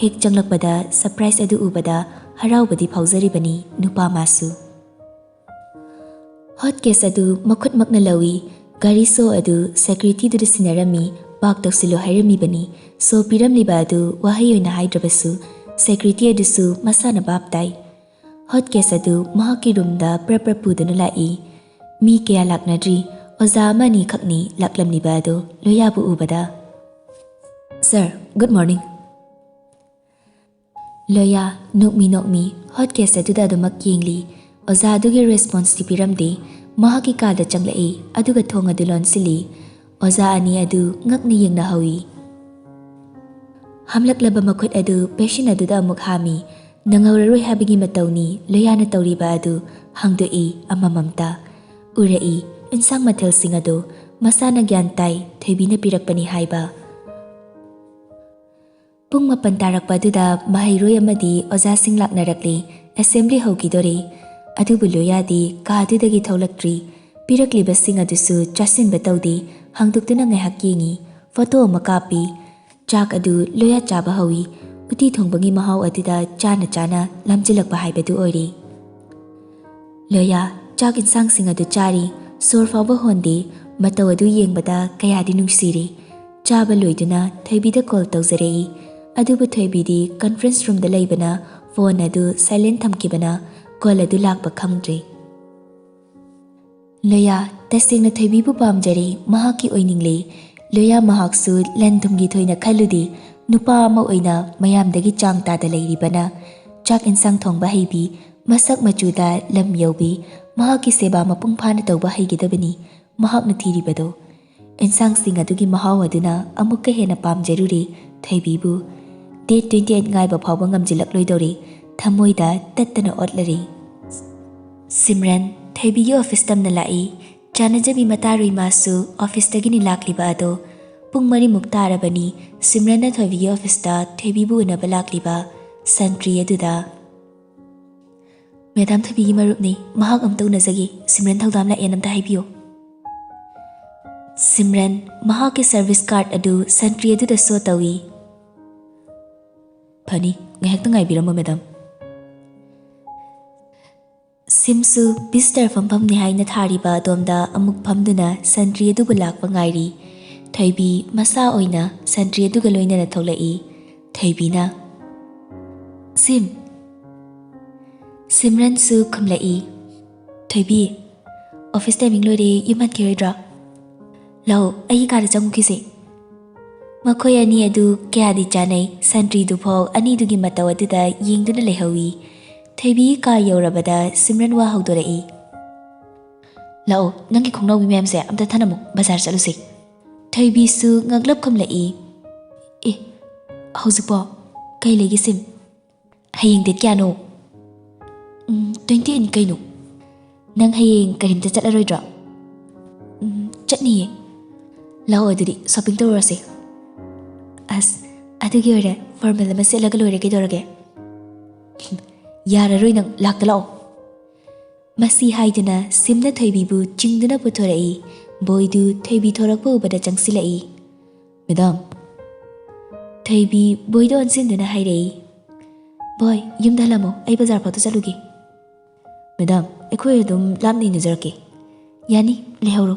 ꯍꯦꯛ ꯆꯪꯂꯛꯄꯗ ꯁꯔꯄ꯭ꯔꯥꯏꯖ ꯑꯗꯨ ꯎꯕꯗ ꯍꯔꯥꯎꯕꯗꯤ ꯐꯥꯎꯖꯔꯤꯕꯅꯤ ꯅꯨꯄꯥ ꯃꯥꯁꯨ꯫ ꯍꯣꯠ ꯀꯦꯁ ꯑꯗꯨ ꯃꯈꯨꯠꯃꯛꯅ ꯂꯧꯏ꯫ ꯒꯥꯔꯤ ꯁꯣ ꯑꯗꯨ ꯁꯦꯀ꯭ꯌꯨꯔꯤꯇꯤꯗꯨꯗ ꯁꯤꯟꯅꯔꯝꯃꯤ꯫ ꯄꯥꯛ ꯇꯧꯁꯤꯜꯂꯨ ꯍꯥꯏꯔꯝꯃꯤꯕꯅꯤ꯫ ꯁꯣ ꯄꯤꯔꯝꯂꯤꯕ ꯑꯗꯨ ꯋꯥꯍꯩ ꯑꯣꯏꯅ ꯍꯥꯏꯗ꯭ꯔꯕꯁꯨ ꯁꯦꯀ꯭ꯌꯨꯔꯤꯇꯤ ꯑꯗꯨꯁꯨ ꯃꯁꯥꯅ ꯚꯥꯞ ꯇꯥꯏ꯫ ꯍꯣꯠ ꯀꯦꯁ ꯑꯗꯨ ꯃꯍꯥꯛꯀꯤ ꯔꯨꯝꯗ ꯄ꯭ꯔꯞ ꯄ꯭ꯔꯞ ꯄꯨꯗꯨꯅ ꯂꯥꯛꯏ꯫ ꯃꯤ ꯀꯌꯥ ꯂꯥꯛꯅꯗ꯭ꯔꯤ꯫ ꯑꯣꯖꯥ ꯑꯃ ꯑꯅꯤꯈꯛꯅꯤ ꯂꯥꯛꯂꯝꯂꯤꯕ ꯑꯗꯨ ꯂꯣꯌꯥꯕꯨ ꯎꯕꯗ꯫ "ꯁꯥꯔ, ꯒꯨꯗ ꯃꯣꯔꯅꯤꯡ꯫" ꯂꯣꯌꯥ ꯅꯣꯛꯃꯤ ꯅꯣꯛꯃꯤ ꯍꯣꯠ ꯀꯦꯁ ꯑꯗꯨꯗ ꯑꯗꯨꯃꯛ ꯌꯦꯡꯂꯤ꯫ ꯑꯣꯖꯥ ꯑꯗꯨꯒꯤ ꯔꯦꯁꯄꯣꯟꯁꯇꯤ ꯄꯤꯔꯝꯗꯦ꯫ ꯃꯍꯥꯛꯀꯤ ꯀꯥꯗ ꯆꯪꯂꯛꯏ, ꯑꯗꯨꯒ ꯊꯣꯡ ꯑꯗꯨ ꯂꯣꯟꯁꯤꯜꯂꯤ꯫ ꯑꯣꯖꯥ ꯑꯅꯤ ꯑꯗꯨ ꯉꯛꯅ ꯌꯦꯡꯅꯍꯧꯏ꯫ ꯍꯥꯝꯂꯛꯂꯕ ꯃꯈꯨꯠ ꯑꯗꯨ ꯄꯦꯁꯦꯟ ꯑꯗꯨꯗ ꯑꯃꯨꯛ ꯍꯥꯝꯃꯤ꯫ ꯅꯪꯍꯧꯔꯔꯣꯏ ꯍꯥꯏꯕꯒꯤ ꯃꯇꯧꯅꯤ ꯂꯣꯌꯥꯅ ꯇꯧꯔꯤꯕ ꯑꯗꯨ꯫ ꯍꯥꯡꯗꯣꯛꯏ ꯑꯃꯃꯝꯇ꯫ ꯎꯔꯛꯏ ꯏꯟꯁꯥꯡ ꯃꯊꯦꯜꯁꯤꯡ ꯑꯗꯨ꯫ ꯃꯁꯥꯅ ꯒ꯭ꯌꯥꯟ ꯇꯥꯏ ꯊꯣꯏꯕꯤꯅ ꯄꯤꯔꯛꯄꯅꯤ ꯍꯥꯏꯕ꯫ ꯄꯨꯡ ꯃꯥꯄꯟ ꯇꯥꯔꯛꯄ ꯑꯗꯨꯗ ꯃꯍꯩꯔꯣꯏ ꯑꯃꯗꯤ ꯑꯣꯖꯥꯁꯤꯡ ꯂꯥꯛꯅꯔꯛꯂꯤ꯫ ꯑꯦꯁꯦꯝꯕ꯭ꯂꯤ ꯍꯧꯈꯤꯗꯣꯔꯦ꯫ ꯑꯗꯨꯕꯨ ꯂꯣꯌꯥꯗꯤ ꯀꯥ ꯑꯗꯨꯗꯒꯤ ꯊꯣꯛꯂꯛꯇ꯭ꯔꯤ꯫ ꯄꯤꯔꯛꯂꯤꯕꯁꯤꯡ ꯑꯗꯨꯁꯨ ꯆꯥꯁꯤꯟꯕ ꯇꯧꯗꯦ꯫ ꯍꯥꯡꯗꯣꯛꯇꯨꯅ ꯉꯥꯏꯍꯥꯛ ꯌꯦꯡꯉꯤ꯫ ꯐꯣꯇꯣ ꯑꯃ ꯀꯥꯞꯄꯤ꯫ ꯆꯥꯛ ꯑꯗꯨ ꯂꯣꯌꯥ ꯆꯥꯕ ꯍꯧꯏ꯫ ꯎꯇꯤ ꯊꯣꯡꯕꯒꯤ ꯃꯍꯥꯎ ꯑꯗꯨꯗ ꯆꯥꯅ ꯆꯥꯅ ꯂꯥꯝꯖꯤꯜꯂꯛꯄ ꯍꯥꯏꯕꯗꯨ ꯑꯣꯏꯔꯦ꯫ ꯂꯣꯌꯥ ꯆꯥꯛ ꯏꯟꯁꯥꯡꯁꯤꯡ ꯑꯗꯨ ꯆꯥꯔꯤ꯫ ꯁꯣꯔ ꯐꯥꯎꯕ ꯍꯣꯟꯗꯦ꯫ ꯃꯇꯧ ꯑꯗꯨ ꯌꯦꯡꯕꯗ ꯀꯌꯥꯗꯤ ꯅꯨꯡꯁꯤꯔꯦ꯫ ꯆꯥꯕ ꯂꯣꯏꯗꯨꯅ ꯊꯣꯏꯕꯤꯗ ꯀꯣꯜ ꯇꯧꯖꯔꯛꯏ꯫ ꯑꯗꯨꯕꯨ ꯊꯣꯏꯕꯤꯗꯤ ꯀꯟꯐ꯭ꯔꯦꯟꯁ ꯔꯨꯝꯗ ꯂꯩꯕꯅ ꯐꯣꯟ ꯑꯗꯨ ꯁꯥꯏꯂꯦꯟ ꯊꯝꯈꯤꯕꯅ ꯀꯣꯜ ꯑꯗꯨ ꯂꯥꯛꯄ ꯈꯪꯗ꯭ꯔꯦ꯫ ꯂꯣꯌꯥ ꯇꯁꯦꯡꯅ ꯊꯣꯏꯕꯤꯕꯨ ꯄꯥꯝꯖꯔꯦ, ꯃꯍꯥꯛꯀꯤ ꯑꯣꯏꯅꯤꯡꯂꯦ꯫ ꯂꯣꯌꯥ ꯃꯍꯥꯛꯁꯨ ꯂꯟ ꯊꯨꯝꯒꯤ ꯊꯣꯏꯅ ꯈꯜꯂꯨꯗꯦ꯫ ꯅꯨꯄꯥ ꯑꯃ ꯑꯣꯏꯅ ꯃꯌꯥꯝꯗꯒꯤ ꯆꯥꯡ ꯇꯥꯗ ꯂꯩꯔꯤꯕꯅ ꯆꯥꯛ ꯏꯟꯁꯥꯡ ꯊꯣꯡꯕ ꯍꯩꯕꯤ, ꯃꯁꯛ ꯃꯆꯨꯗ ꯂꯝ ꯌꯧꯕꯤ, ꯃꯍꯥꯛꯀꯤ ꯁꯦꯕꯥ ꯃꯄꯨꯡ ꯐꯥꯅ ꯇꯧꯕ ꯍꯩꯒꯗꯕꯅꯤ ꯃꯍꯥꯛꯅ ꯊꯤꯔꯤꯕꯗꯣ꯫ ꯏꯟꯁꯥꯡꯁꯤꯡ ꯑꯗꯨꯒꯤ ꯃꯍꯥꯎ ꯑꯗꯨꯅ ꯑꯃꯨꯛꯀ ꯍꯦꯟꯅ ꯄꯥꯝꯖꯔꯨꯔꯦ ꯊꯣꯏꯕꯤꯕꯨ꯫ ꯗꯦꯠ ꯇ꯭ꯋꯦꯟꯇꯤ ꯑꯩꯠ ꯉꯥꯏꯕ ꯐꯥꯎꯕ ꯉꯝꯖꯤꯜꯂꯛꯂꯣꯏꯗꯧꯔꯦ꯫ ꯊꯃꯣꯏꯗ ꯇꯠꯇꯅ ꯑꯣꯠꯂꯔꯤ꯫ ꯁꯤꯝꯔꯟ ꯊꯣꯏꯕꯤꯒꯤ ꯑꯣꯐꯤꯁ ꯇꯝꯅ ꯂꯥꯛꯏ꯫ ꯆꯥꯅꯖꯕꯤ ꯃꯇꯥꯔꯨꯏ ꯃꯥꯁꯨ ꯑꯣꯐꯤꯁꯇꯒꯤꯅꯤ ꯂꯥꯛꯂꯤꯕ ꯑꯗꯣ꯫ ꯄꯨꯡ ꯃꯔꯤꯃꯨꯛ ꯇꯥꯔꯕꯅꯤ꯫ ꯁꯤꯝꯔꯟꯅ ꯊꯣꯏꯕꯤꯒꯤ ꯑꯣꯐꯤꯁꯇ ꯊꯣꯏꯕꯤꯕꯨ ꯎꯅꯕ ꯂꯥꯛꯂꯤꯕ ꯁꯟꯇ꯭ꯔꯤ ꯑꯗꯨꯗ꯫ "ꯃꯦꯗꯥꯝ ꯊꯣꯏꯕꯤꯒꯤ ꯃꯔꯨꯞꯅꯤ, ꯃꯍꯥꯛ ꯑꯝꯇ ꯎꯅꯖꯒꯦ꯫ ꯁꯤꯝꯔꯟ ꯊꯧꯗꯥꯝ ꯂꯥꯛꯑꯦꯅ ꯑꯝꯇ ꯍꯥꯏꯕꯤꯌꯨ꯫" ꯁꯤꯝꯔꯟ ꯃꯍꯥꯛꯀꯤ ꯁꯔꯚꯤꯁ ꯀꯥꯔꯗ ꯑꯗꯨ ꯁꯟꯇ꯭ꯔꯤ ꯑꯗꯨꯗ ꯁꯣ ꯇꯧꯏ꯫ "ꯐꯅꯤ, ꯉꯥꯏꯍꯥꯛꯇ ꯉꯥꯏꯕꯤꯔꯝꯃꯣ ꯃꯦꯗꯥꯝ꯫" ꯁꯤꯝꯁꯨ ꯕꯤꯁꯇꯔ ꯐꯝꯐꯝꯅꯤ ꯍꯥꯏꯅ ꯊꯥꯔꯤꯕ ꯑꯗꯣꯝꯗ ꯑꯃꯨꯛ ꯐꯝꯗꯨꯅ ꯁꯟꯇ꯭ꯔꯤ ꯑꯗꯨꯕꯨ ꯂꯥꯛꯄ ꯉꯥꯏꯔꯤ꯫ ꯊꯣꯏꯕꯤ ꯃꯁꯥ ꯑꯣꯏꯅ ꯁꯟꯇ꯭ꯔꯤ ꯑꯗꯨꯒ ꯂꯣꯏꯅꯅ ꯊꯣꯛꯂꯛꯏ꯫ ꯊꯣꯏꯕꯤꯅ, "ꯁꯤꯝ!" ꯁꯤꯝꯔꯟꯁꯨ ꯈꯨꯝꯂꯛꯏ꯫ "ꯊꯣꯏꯕꯤ, ꯑꯣꯐꯤꯁ ꯇꯥꯏꯃꯤꯡ ꯂꯣꯏꯔꯦ, ꯌꯨꯝ ꯍꯟꯈꯤꯔꯣꯏꯗ꯭ꯔꯣ? ꯂꯥꯛꯑꯣ, ꯑꯩꯒꯤ ꯀꯥꯗ ꯆꯪꯉꯨꯈꯤꯁꯦ꯫" ꯃꯈꯣꯏ ꯑꯅꯤ ꯑꯗꯨ ꯀꯌꯥꯗꯤ ꯆꯥꯟꯅꯩ꯫ ꯁꯟꯇ꯭ꯔꯤꯗꯨꯐꯥꯎ ꯑꯅꯤꯗꯨꯒꯤ ꯃꯇꯧ ꯑꯗꯨꯗ ꯌꯦꯡꯗꯨꯅ ꯂꯩꯍꯧꯏ꯫ ꯊꯣꯏꯕꯤꯒꯤ ꯀꯥ ꯌꯧꯔꯕꯗ ꯁꯤꯝꯔꯟ ꯋꯥ ꯍꯧꯗꯣꯔꯛꯏ꯫ "ꯂꯥꯛꯑꯣ, ꯅꯪꯒꯤ ꯈꯣꯡꯅꯥꯎꯕꯤ ꯃꯌꯥꯝꯁꯦ ꯑꯝꯇ ꯊꯅꯝꯃꯨ, ꯕꯖꯥꯔ ꯆꯠꯂꯨꯁꯦ꯫" ꯊꯣꯏꯕꯤꯁꯨ ꯉꯛꯂꯞ ꯈꯨꯝꯂꯛꯏ꯫ "ꯑꯦ, ꯍꯧꯖꯤꯛꯄꯣ? ꯀꯩ ꯂꯩꯒꯦ ꯁꯤꯝ? ꯍꯌꯦꯡ ꯗꯦꯠ ꯀꯌꯥꯅꯣ?" "ꯎꯝ, ꯇ꯭ꯋꯦꯟꯇꯤ ꯑꯩꯠꯅꯤ ꯀꯩꯅꯣ꯫ ꯅꯪ ꯍꯌꯦꯡ ꯀꯔꯤꯝꯇ ꯆꯠꯂꯔꯣꯏꯗ꯭ꯔꯣ?" "ꯎꯝ, ꯆꯠꯅꯤꯌꯦ꯫" "ꯂꯥꯛꯑꯣ ꯑꯗꯨꯗꯤ ꯁꯣꯄꯤꯡ ꯇꯧꯔꯨꯔꯁꯦ꯫" "ꯑꯁ, ꯑꯗꯨꯒꯤ ꯑꯣꯏꯔꯦ, ꯐꯣꯔꯃꯦꯜ ꯑꯃ ꯁꯦꯠꯂꯒ ꯂꯣꯏꯔꯦ ꯀꯩꯗꯧꯔꯒꯦ꯫" "ꯌꯥꯔꯔꯣꯏ ꯅꯪ, ꯂꯥꯛꯇ ꯂꯥꯛꯑꯣ꯫" ꯃꯁꯤ ꯍꯥꯏꯗꯨꯅ ꯁꯤꯝꯅ ꯊꯣꯏꯕꯤꯕꯨ ꯆꯤꯡꯗꯨꯅ ꯄꯨꯊꯣꯔꯛꯏ꯫ ꯕꯣꯏꯗꯨ ꯊꯣꯏꯕꯤ ꯊꯣꯔꯛꯄ ꯎꯕꯗ ꯆꯪꯁꯤꯜꯂꯛꯏ꯫ "ꯃꯦꯗꯥꯝ꯫" ꯊꯣꯏꯕꯤ ꯕꯣꯏꯗ ꯑꯣꯟꯁꯤꯟꯗꯨꯅ ꯍꯥꯏꯔꯛꯏ꯫ "ꯕꯣꯏ, ꯌꯨꯝꯗ ꯍꯜꯂꯝꯃꯣ, ꯑꯩ ꯕꯖꯥꯔ ꯐꯥꯎꯇ ꯆꯠꯂꯨꯒꯦ꯫" "ꯃꯦꯗꯥꯝ, ꯑꯩꯈꯣꯏ ꯑꯗꯨꯝ ꯂꯥꯞꯅ ꯏꯟꯅꯖꯔꯛꯀꯦ꯫" "ꯌꯥꯅꯤ, ꯂꯩꯍꯧꯔꯣ꯫"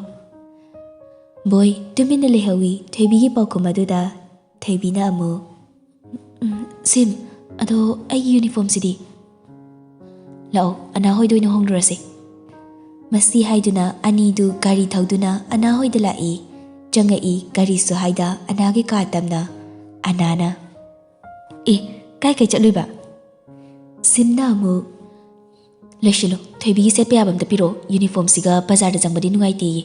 ꯕꯣꯏ ꯇꯨꯃꯤꯟꯅ ꯂꯩꯍꯧꯏ꯫ ꯊꯣꯏꯕꯤꯒꯤ ꯄꯥꯎꯈꯨꯝ ꯑꯗꯨꯗ ꯊꯣꯏꯕꯤꯅ ꯑꯃꯨꯛ, "ꯎꯝ, ꯁꯤꯝ, ꯑꯗꯣ ꯑꯩꯒꯤ ꯌꯨꯅꯤꯐꯣꯔꯝꯁꯤꯗꯤ?" "ꯂꯥꯛꯑꯣ, ꯑꯅꯥ ꯍꯣꯏꯗ ꯑꯣꯏꯅ ꯍꯣꯡꯂꯨꯔꯁꯦ꯫" ꯃꯁꯤ ꯍꯥꯏꯗꯨꯅ ꯑꯅꯤꯗꯨ ꯒꯥꯔꯤ ꯊꯧꯗꯨꯅ ꯑꯅꯥ ꯍꯣꯏꯗ ꯂꯥꯛꯏ꯫ ꯆꯪꯉꯛꯏ ꯒꯥꯔꯤꯁꯨ ꯍꯥꯏꯗ ꯑꯅꯥꯒꯤ ꯀꯥ ꯇꯝꯅ꯫ ꯑꯅꯥꯅ, "ꯑꯦ, ꯀꯥꯏ ꯀꯥꯏ ꯆꯠꯂꯨꯏꯕ?" ꯁꯤꯝꯅ ꯑꯃꯨꯛ, "ꯂꯣꯏꯁꯤꯜꯂꯣ, ꯊꯣꯏꯕꯤꯒꯤ ꯁꯦꯠꯄ ꯌꯥꯕ ꯑꯝꯇ ꯄꯤꯔꯛꯑꯣ, ꯌꯨꯅꯤꯐꯣꯔꯝꯁꯤꯒ ꯕꯖꯥꯔꯗ ꯆꯪꯕꯗꯤ ꯅꯨꯡꯉꯥꯏꯇꯦꯌꯦ꯫"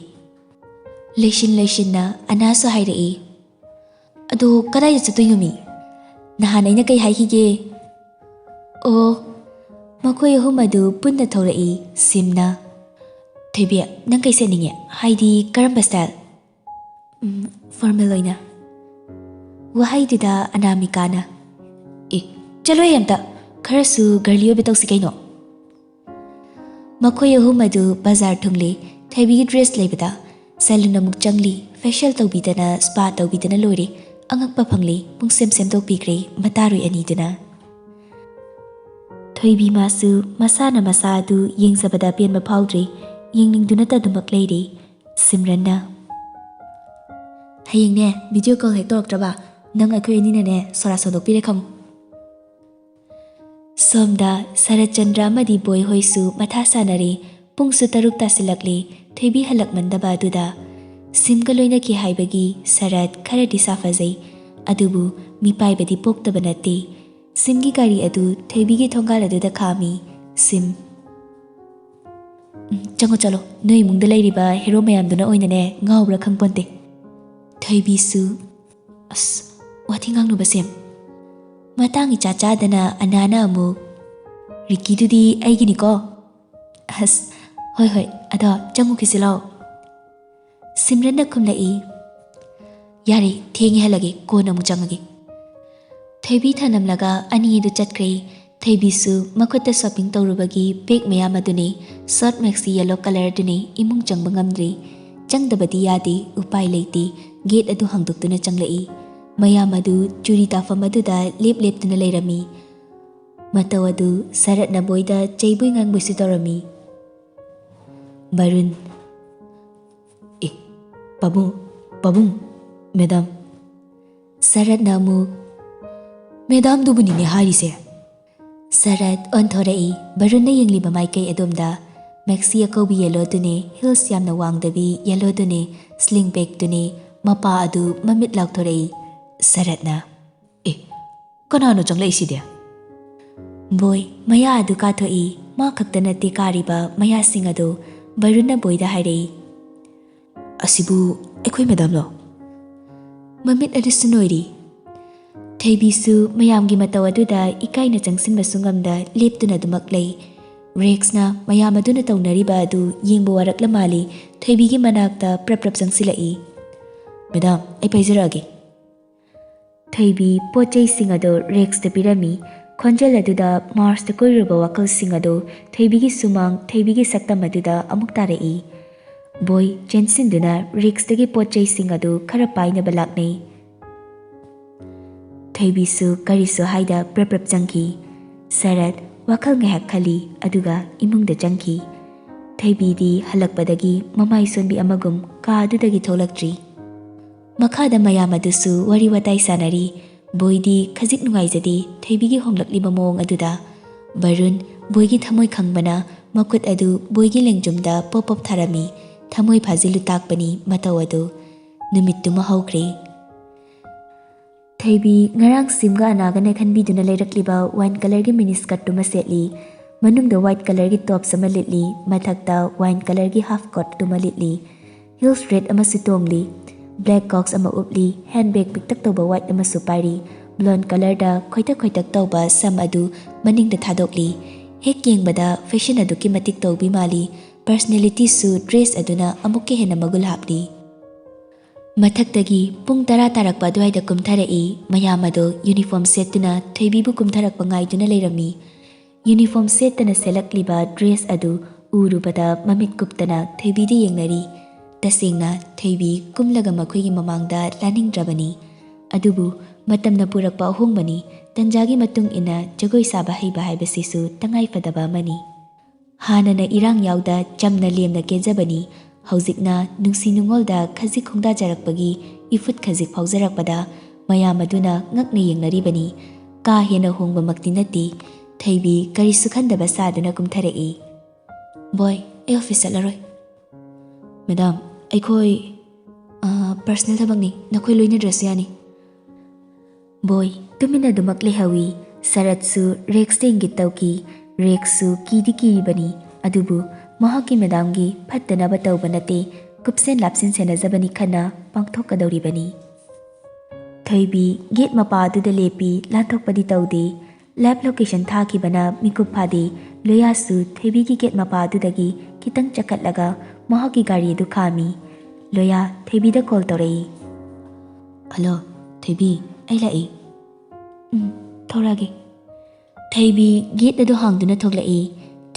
ꯂꯣꯏꯁꯤꯟ ꯂꯣꯏꯁꯤꯟꯅ ꯑꯅꯥꯁꯨ ꯍꯥꯏꯔꯛꯏ, "ꯑꯗꯣ ꯀꯗꯥꯏꯗ ꯆꯠꯇꯣꯏꯅꯣ ꯃꯤ? ꯅꯍꯥꯟ ꯑꯩꯅ ꯀꯩ ꯍꯥꯏꯈꯤꯒꯦ?" ꯑꯣ, ꯃꯈꯣꯏ ꯑꯍꯨꯝ ꯑꯗꯨ ꯄꯨꯟꯅ ꯊꯧꯔꯛꯏ꯫ ꯁꯤꯝꯅ, "ꯊꯣꯏꯕꯤ, ꯅꯪ ꯀꯩ ꯁꯦꯠꯅꯤꯡꯉꯦ? ꯍꯥꯏꯗꯤ ꯀꯔꯝꯕ ꯁ꯭ꯇꯥꯏꯜ?" "ꯎꯝ, ꯐꯣꯔꯃꯦꯜ ꯑꯣꯏꯅ꯫" ꯋꯥꯍꯩꯗꯨꯗ ꯑꯅꯥꯃꯤꯀꯥꯅ, "ꯑꯦ, ꯆꯠꯂꯣꯍꯦ ꯑꯝꯇ, ꯈꯔꯁꯨ ꯒꯔꯂꯤ ꯑꯣꯏꯕ ꯇꯧꯁꯤ ꯀꯩꯅꯣ꯫" ꯃꯈꯣꯏ ꯑꯍꯨꯝ ꯑꯗꯨ ꯕꯖꯥꯔ ꯊꯨꯡꯂꯤ꯫ ꯊꯣꯏꯕꯤꯒꯤ ꯗ꯭ꯔꯦꯁ ꯂꯩꯕꯗ ꯁꯦꯂꯨꯟ ꯑꯃꯨꯛ ꯆꯪꯂꯤ꯫ ꯐꯦꯁꯤꯌꯦꯜ ꯇꯧꯕꯤꯗꯅ, ꯁ꯭ꯄꯥ ꯇꯧꯕꯤꯗꯅ ꯂꯣꯏꯔꯦ꯫ ꯑꯉꯛꯄ ꯐꯪꯂꯤ꯫ ꯄꯨꯡꯁꯦꯝ ꯁꯦꯝꯗꯣꯛꯄꯤꯈ꯭ꯔꯦ ꯃꯇꯥꯔꯣꯏ ꯑꯅꯤꯗꯨꯅ꯫ ꯊꯣꯏꯕꯤ ꯃꯥꯁꯨ ꯃꯁꯥꯅ ꯃꯁꯥ ꯑꯗꯨ ꯌꯦꯡꯖꯕꯗ ꯄꯦꯟꯕ ꯐꯥꯎꯗ꯭ꯔꯤ꯫ ꯌꯦꯡꯅꯤꯡꯗꯨꯅꯇ ꯑꯗꯨꯃꯛ ꯂꯩꯔꯤ꯫ ꯁꯤꯝꯔꯟꯅ, "ꯍꯌꯦꯡꯅꯦ ꯚꯤꯗꯤꯑꯣ ꯀꯣꯜ ꯍꯦꯛ ꯇꯧꯔꯛꯇ꯭ꯔꯕ, ꯅꯪ ꯑꯩꯈꯣꯏ ꯑꯅꯤꯅꯅꯦ ꯁꯣꯔꯥ ꯁꯧꯗꯣꯛꯄꯤꯔꯦ ꯈꯪꯉꯨ꯫" ꯁꯣꯝꯗ ꯁꯔꯠꯆꯟꯗ꯭ꯔ ꯑꯃꯗꯤ ꯕꯣꯏ ꯍꯣꯏꯁꯨ ꯃꯊꯥ ꯁꯥꯅꯔꯤ꯫ ꯄꯨꯡꯁꯨ ꯇꯔꯨꯛ ꯇꯥꯁꯤꯜꯂꯛꯂꯤ꯫ ꯊꯣꯏꯕꯤ ꯍꯜꯂꯛꯃꯟꯗꯕ ꯑꯗꯨꯗ ꯁꯤꯝꯒ ꯂꯣꯏꯅꯈꯤ ꯍꯥꯏꯕꯒꯤ ꯁꯔꯠ ꯈꯔꯗꯤ ꯁꯥꯐꯖꯩ꯫ ꯑꯗꯨꯕꯨ ꯃꯤꯄꯥꯏꯕꯗꯤ ꯄꯣꯛꯇꯕ ꯅꯠꯇꯦ꯫ ꯁꯤꯝꯒꯤ ꯒꯥꯔꯤ ꯑꯗꯨ ꯊꯣꯏꯕꯤꯒꯤ ꯊꯣꯡꯒꯥꯜ ꯑꯗꯨꯗ ꯈꯥꯝꯃꯤ꯫ ꯁꯤꯝ, "ꯎꯝ, ꯆꯪꯉꯣ ꯆꯠꯂꯣ, ꯅꯣꯏ ꯏꯃꯨꯡꯗ ꯂꯩꯔꯤꯕ ꯍꯦꯔꯣ ꯃꯌꯥꯝꯗꯨꯅ ꯑꯣꯏꯅꯅꯦ ꯉꯥꯎꯕ꯭ꯔꯥ ꯈꯪꯄꯣꯟꯇꯦ꯫" ꯊꯣꯏꯕꯤꯁꯨ, "ꯑꯁ, ꯋꯥꯊꯤ ꯉꯥꯡꯅꯨꯕ ꯁꯦꯝ꯫" ꯃꯇꯥꯡ ꯏꯆꯥ ꯆꯥꯗꯅ ꯑꯅꯥꯅ ꯑꯃꯨꯛ, "ꯔꯤꯀꯤꯗꯨꯗꯤ ꯑꯩꯒꯤꯅꯤꯀꯣ꯫" "ꯑꯁ, ꯍꯣꯏ ꯍꯣꯏ, ꯑꯗꯣ ꯆꯪꯉꯨꯈꯤꯁꯤ ꯂꯥꯎ꯫" ꯁꯤꯝꯔꯟꯅ ꯈꯨꯝꯂꯛꯏ, "ꯌꯥꯔꯦ, ꯊꯦꯡꯉꯦ, ꯍꯜꯂꯒꯦ, ꯀꯣꯟꯅ ꯑꯃꯨꯛ ꯆꯪꯉꯒꯦ꯫" ꯊꯣꯏꯕꯤ ꯊꯅꯝꯂꯒ ꯑꯅꯤ ꯑꯗꯨ ꯆꯠꯈ꯭ꯔꯦ꯫ ꯊꯣꯏꯕꯤꯁꯨ ꯃꯈꯨꯠꯇ ꯁꯣꯄꯤꯡ ꯇꯧꯔꯨꯕꯒꯤ ꯕꯦꯒ ꯃꯌꯥꯝ ꯑꯗꯨꯅꯤ꯫ ꯁꯣꯔꯠ ꯃꯦꯛꯁꯤ ꯌꯦꯂꯣ ꯀꯂꯔꯗꯨꯅꯤ, ꯏꯃꯨꯡ ꯆꯪꯕ ꯉꯝꯗ꯭ꯔꯤ꯫ ꯆꯪꯗꯕꯗꯤ ꯌꯥꯗꯦ, ꯎꯄꯥꯏ ꯂꯩꯇꯦ꯫ ꯒꯦꯠ ꯑꯗꯨ ꯍꯥꯡꯗꯣꯛꯇꯨꯅ ꯆꯪꯂꯛꯏ꯫ ꯃꯌꯥꯝ ꯑꯗꯨ ꯆꯨꯔꯤ ꯇꯥꯐꯝ ꯑꯗꯨꯗ ꯂꯦꯞ ꯂꯦꯞꯇꯨꯅ ꯂꯩꯔꯝꯃꯤ꯫ ꯃꯇꯧ ꯑꯗꯨ ꯁꯔꯠꯅ ꯕꯣꯏꯗ ꯆꯩꯕꯣꯏ ꯉꯥꯡꯕꯣꯏꯁꯨ ꯇꯧꯔꯝꯃꯤ꯫ ꯕꯔꯨꯟ, "ꯑꯦ, ꯄꯥꯕꯨꯡ, ꯄꯥꯕꯨꯡ, ꯃꯦꯗꯥꯝ꯫" ꯁꯔꯠꯅ ꯑꯃꯨꯛ, "ꯃꯦꯗꯥꯝꯗꯨꯕꯨꯅꯤꯅꯦ ꯍꯥꯏꯔꯤꯁꯦ꯫" ꯁꯔꯠ ꯑꯣꯟꯊꯣꯔꯛꯏ꯫ ꯕꯔꯨꯟꯅ ꯌꯦꯡꯂꯤꯕ ꯃꯥꯏꯀꯩ ꯑꯗꯣꯝꯗ꯫ ꯃꯦꯛꯁꯤ ꯑꯀꯧꯕꯤ ꯌꯦꯂꯣꯗꯨꯅꯦ, ꯍꯤꯜꯁ ꯌꯥꯝꯅ ꯋꯥꯡꯗꯕꯤ ꯌꯦꯂꯣꯗꯨꯅꯦ, ꯁ꯭ꯂꯤꯡ ꯕꯦꯒꯇꯨꯅꯦ꯫ ꯃꯄꯥ ꯑꯗꯨ ꯃꯃꯤꯠ ꯂꯥꯎꯊꯣꯔꯛꯏ꯫ ꯁꯔꯠꯅ, "ꯑꯦ, ꯀꯅꯥꯅꯣ ꯆꯪꯂꯛꯏꯁꯤꯗꯤ?" ꯕꯣꯏ ꯃꯌꯥ ꯑꯗꯨ ꯀꯥꯊꯣꯛꯏ꯫ ꯃꯥ ꯈꯛꯇ ꯅꯠꯇꯦ ꯀꯥꯔꯤꯕ ꯃꯌꯥꯁꯤꯡ ꯑꯗꯨ꯫ ꯕꯔꯨꯟꯅ ꯕꯣꯏꯗ ꯍꯥꯏꯔꯛꯏ, "ꯑꯁꯤꯕꯨ ꯑꯩꯈꯣꯏ ꯃꯦꯗꯥꯝꯂꯣ?" ꯃꯃꯤꯠ ꯑꯗꯨꯁꯨ ꯅꯣꯏꯔꯤ꯫ ꯊꯣꯏꯕꯤꯁꯨ ꯃꯌꯥꯝꯒꯤ ꯃꯇꯧ ꯑꯗꯨꯗ ꯏꯀꯥꯏꯅ ꯆꯪꯁꯤꯟꯕꯁꯨ ꯉꯝꯗ ꯂꯦꯞꯇꯨꯅ ꯑꯗꯨꯃꯛ ꯂꯩ꯫ ꯔꯦꯛꯁꯅ ꯃꯌꯥꯝ ꯑꯗꯨꯅ ꯇꯧꯅꯔꯤꯕ ꯑꯗꯨ ꯌꯦꯡꯕ ꯋꯥꯔꯛꯂ ꯃꯥꯜꯂꯤ꯫ ꯊꯣꯏꯕꯤꯒꯤ ꯃꯅꯥꯛꯇ ꯄ꯭ꯔꯞ ꯄ꯭ꯔꯞ ꯆꯪꯁꯤꯜꯂꯛꯏ꯫ "ꯃꯦꯗꯥꯝ, ꯑꯩ ꯄꯥꯏꯖꯔꯛꯑꯒꯦ꯫" ꯊꯣꯏꯕꯤ ꯄꯣꯠ ꯆꯩꯁꯤꯡ ꯑꯗꯨ ꯔꯦꯛꯁꯇ ꯄꯤꯔꯝꯃꯤ꯫ ꯈꯣꯟꯖꯦꯜ ꯑꯗꯨꯗ ꯃꯥꯔꯁꯇ ꯀꯣꯏꯔꯨꯕ ꯋꯥꯈꯜꯁꯤꯡ ꯑꯗꯨ ꯊꯣꯏꯕꯤꯒꯤ ꯁꯨꯃꯥꯡ, ꯊꯣꯏꯕꯤꯒꯤ ꯁꯛꯇꯝ ꯑꯗꯨꯗ ꯑꯃꯨꯛ ꯇꯥꯔꯛꯏ꯫ ꯕꯣꯏ ꯆꯦꯟꯁꯤꯟꯗꯨꯅ ꯔꯦꯛꯁꯇꯒꯤ ꯄꯣꯠ ꯆꯩꯁꯤꯡ ꯑꯗꯨ ꯈꯔ ꯄꯥꯏꯅꯕ ꯂꯥꯛꯅꯩ꯫ ꯊꯣꯏꯕꯤꯁꯨ ꯀꯔꯤꯁꯨ ꯍꯥꯏꯗ ꯄ꯭ꯔꯞ ꯄ꯭ꯔꯞ ꯆꯪꯈꯤ꯫ ꯁꯔꯠ ꯋꯥꯈꯜ ꯉꯥꯏꯍꯥꯛ ꯈꯜꯂꯤ, ꯑꯗꯨꯒ ꯏꯃꯨꯡꯗ ꯆꯪꯈꯤ꯫ ꯊꯣꯏꯕꯤꯗꯤ ꯍꯜꯂꯛꯄꯗꯒꯤ ꯃꯃꯥꯏ ꯁꯣꯟꯕꯤ ꯑꯃꯒꯨꯝ ꯀꯥ ꯑꯗꯨꯗꯒꯤ ꯊꯣꯛꯂꯛꯇ꯭ꯔꯤ꯫ ꯃꯈꯥꯗ ꯃꯌꯥꯝ ꯑꯗꯨꯁꯨ ꯋꯥꯔꯤ ꯋꯥꯇꯥꯏ ꯁꯥꯟꯅꯔꯤ꯫ ꯕꯣꯏꯗꯤ ꯈꯖꯤꯛ ꯅꯨꯡꯉꯥꯏꯖꯗꯦ ꯊꯣꯏꯕꯤꯒꯤ ꯍꯣꯡꯂꯛꯂꯤꯕ ꯃꯑꯣꯡ ꯑꯗꯨꯗ꯫ ꯕꯔꯨꯟ ꯕꯣꯏꯒꯤ ꯊꯃꯣꯏ ꯈꯪꯕꯅ ꯃꯈꯨꯠ ꯑꯗꯨ ꯕꯣꯏꯒꯤ ꯂꯦꯡꯖꯨꯝꯗ ꯄꯣꯞ ꯄꯣꯞ ꯊꯥꯔꯝꯃꯤ꯫ ꯊꯃꯣꯏ ꯐꯥꯖꯤꯜꯂꯨ ꯇꯥꯛꯄꯅꯤ ꯃꯇꯧ ꯑꯗꯨ꯫ ꯅꯨꯃꯤꯠꯇꯨꯃ ꯍꯧꯈ꯭ꯔꯦ꯫ ꯊꯣꯏꯕꯤ ꯉꯔꯥꯡ ꯁꯤꯝꯒ ꯑꯅꯥꯒꯅ ꯈꯟꯕꯤꯗꯨꯅ ꯂꯩꯔꯛꯂꯤꯕ ꯋꯥꯏꯟ ꯀꯂꯔꯒꯤ ꯃꯤꯅꯤ ꯁ꯭ꯀꯔꯠꯇꯨꯃ ꯁꯦꯠꯂꯤ꯫ ꯃꯅꯨꯡꯗ ꯋꯥꯏꯠ ꯀꯂꯔꯒꯤ ꯇꯣꯞꯁ ꯑꯃ ꯂꯤꯠꯂꯤ, ꯃꯊꯛꯇ ꯋꯥꯏꯟ ꯀꯂꯔꯒꯤ ꯍꯥꯐ ꯀꯣꯠꯇꯨꯃ ꯂꯤꯠꯂꯤ꯫ ꯍꯤꯜꯁ ꯔꯦꯗ ꯑꯃꯁꯨ ꯇꯣꯡꯂꯤ꯫ ꯕ꯭ꯂꯦꯛ ꯀ꯭ꯔꯣꯛꯁ ꯑꯃ ꯎꯞꯂꯤ, ꯍꯦꯟ ꯕꯦꯒ ꯄꯤꯛꯇꯛ ꯇꯧꯕ ꯋꯥꯏꯠ ꯑꯃꯁꯨ ꯄꯥꯏꯔꯤ꯫ ꯕ꯭ꯂꯣꯟ ꯀꯂꯔꯗ ꯈꯣꯏꯇꯛ ꯈꯣꯏꯇꯛ ꯇꯧꯕ ꯁꯝ ꯑꯗꯨ ꯃꯅꯤꯡꯗ ꯊꯥꯗꯣꯛꯂꯤ꯫ ꯍꯦꯛ ꯌꯦꯡꯕꯗ ꯐꯦꯁꯟ ꯑꯗꯨꯛꯀꯤ ꯃꯇꯤꯛ ꯇꯧꯕꯤ ꯃꯥꯜꯂꯤ꯫ ꯄꯔꯁꯅꯦꯂꯤꯇꯤꯁꯨ ꯗ꯭ꯔꯦꯁ ꯑꯗꯨꯅ ꯑꯃꯨꯛꯀ ꯍꯦꯟꯅ ꯃꯒꯨꯟ ꯍꯥꯞꯂꯤ꯫ ꯃꯊꯛꯇꯒꯤ ꯄꯨꯡ ꯇꯔꯥ ꯇꯥꯔꯛꯄ ꯑꯗꯨꯋꯥꯏꯗ ꯀꯨꯝꯊꯔꯛꯏ꯫ ꯃꯌꯥꯝ ꯑꯗꯣ ꯌꯨꯅꯤꯐꯣꯔꯝ ꯁꯦꯠꯇꯨꯅ ꯊꯣꯏꯕꯤꯕꯨ ꯀꯨꯝꯊꯔꯛꯄ ꯉꯥꯏꯗꯨꯅ ꯂꯩꯔꯝꯃꯤ꯫ ꯌꯨꯅꯤꯐꯣꯔꯝ ꯁꯦꯠꯇꯅ ꯁꯦꯠꯂꯛꯂꯤꯕ ꯗ꯭ꯔꯦꯁ ꯑꯗꯨ ꯎꯔꯨꯕꯗ ꯃꯃꯤꯠ ꯀꯨꯞꯇꯅ ꯊꯣꯏꯕꯤꯗ ꯌꯦꯡꯅꯔꯤ꯫ ꯇꯁꯦꯡꯅ ꯊꯣꯏꯕꯤ ꯀꯨꯝꯂꯒ ꯃꯈꯣꯏꯒꯤ ꯃꯃꯥꯡꯗ ꯂꯥꯅꯤꯡꯗ꯭ꯔꯕꯅꯤ꯫ ꯑꯗꯨꯕꯨ ꯃꯇꯝꯅ ꯄꯨꯔꯛꯄ ꯑꯍꯣꯡꯕꯅꯤ꯫ ꯇꯟꯖꯥꯒꯤ ꯃꯇꯨꯡ ꯏꯟꯅ ꯖꯒꯣꯏ ꯁꯥꯕ ꯍꯩꯕ ꯍꯥꯏꯕꯁꯤꯁꯨ ꯇꯉꯥꯏ ꯐꯗꯕ ꯑꯃꯅꯤ꯫ ꯍꯥꯟꯅꯅ ꯏꯔꯥꯡ ꯌꯥꯎꯗ ꯆꯝꯅ ꯂꯦꯝꯅ ꯀꯦꯖꯕꯅꯤ꯫ ꯍꯧꯖꯤꯛꯅ ꯅꯨꯡꯁꯤ ꯅꯨꯡꯉꯣꯜꯗ ꯈꯖꯤꯛ ꯈꯣꯡꯗꯥꯖꯔꯛꯄꯒꯤ ꯏꯐꯨꯠ ꯈꯖꯤꯛ ꯐꯥꯎꯖꯔꯛꯄꯗ ꯃꯌꯥꯝ ꯑꯗꯨꯅ ꯉꯛꯅ ꯌꯦꯡꯅꯔꯤꯕꯅꯤ꯫ ꯀꯥ ꯍꯦꯟꯅ ꯍꯣꯡꯕꯃꯛꯇꯤ ꯅꯠꯇꯦ꯫ ꯊꯣꯏꯕꯤ ꯀꯔꯤꯁꯨ ꯈꯟꯗꯕ ꯁꯥꯗꯨꯅ ꯀꯨꯝꯊꯔꯛꯏ꯫ "ꯕꯣꯏ, ꯑꯩ ꯑꯣꯐꯤꯁ ꯆꯠꯂꯔꯣꯏ꯫" "ꯃꯦꯗꯥꯝ, ꯑꯩꯈꯣꯏ, ꯑ, ꯄꯔꯁꯅꯦꯜ ꯊꯕꯛꯅꯤ, ꯅꯈꯣꯏ ꯂꯣꯏꯅꯗ꯭ꯔꯁꯨ ꯌꯥꯅꯤ꯫" ꯕꯣꯏ ꯇꯨꯃꯤꯟꯅ ꯑꯗꯨꯃꯛ ꯂꯩꯍꯧꯏ꯫ ꯁꯔꯠꯁꯨ ꯔꯦꯛꯁꯇ ꯏꯪꯒꯤꯠ ꯇꯧꯈꯤ꯫ ꯔꯦꯛꯁꯁꯨ ꯀꯤꯗꯤ ꯀꯤꯔꯤꯕꯅꯤ, ꯑꯗꯨꯕꯨ ꯃꯍꯥꯛꯀꯤ ꯃꯦꯗꯥꯝꯒꯤ ꯐꯠꯇꯅꯕ ꯇꯧꯕ ꯅꯠꯇꯦ, ꯀꯨꯞꯁꯦꯟ ꯂꯥꯞꯁꯤꯟ ꯁꯦꯟꯅꯖꯕꯅꯤ ꯈꯟꯅ ꯄꯥꯡꯊꯣꯛꯀꯗꯧꯔꯤꯕꯅꯤ꯫ ꯊꯣꯏꯕꯤ ꯒꯦꯠ ꯃꯄꯥ ꯑꯗꯨꯗ ꯂꯦꯞꯄꯤ, ꯂꯥꯟꯊꯣꯛꯄꯗꯤ ꯇꯧꯗꯦ꯫ ꯂꯥꯏꯚ ꯂꯣꯀꯦꯁꯟ ꯊꯥꯈꯤꯕꯅ ꯃꯤꯀꯨꯞ ꯐꯥꯗꯦ꯫ ꯂꯣꯌꯥꯁꯨ ꯊꯣꯏꯕꯤꯒꯤ ꯒꯦꯠ ꯃꯄꯥ ꯑꯗꯨꯗꯒꯤ ꯈꯤꯇꯪ ꯆꯠꯈꯠꯂꯒ ꯃꯍꯥꯛꯀꯤ ꯒꯥꯔꯤ ꯑꯗꯨ ꯈꯥꯝꯃꯤ꯫ ꯂꯣꯌꯥ ꯊꯣꯏꯕꯤꯗ ꯀꯣꯜ ꯇꯧꯔꯛꯏ꯫ "ꯍꯜꯂꯣ, ꯊꯣꯏꯕꯤ, ꯑꯩ ꯂꯥꯛꯏ꯫" "ꯎꯝ, ꯊꯣꯔꯛꯑꯒꯦ꯫" ꯊꯣꯏꯕꯤ ꯒꯦꯠ ꯑꯗꯨ ꯍꯥꯡꯗꯨꯅ ꯊꯣꯛꯂꯛꯏ꯫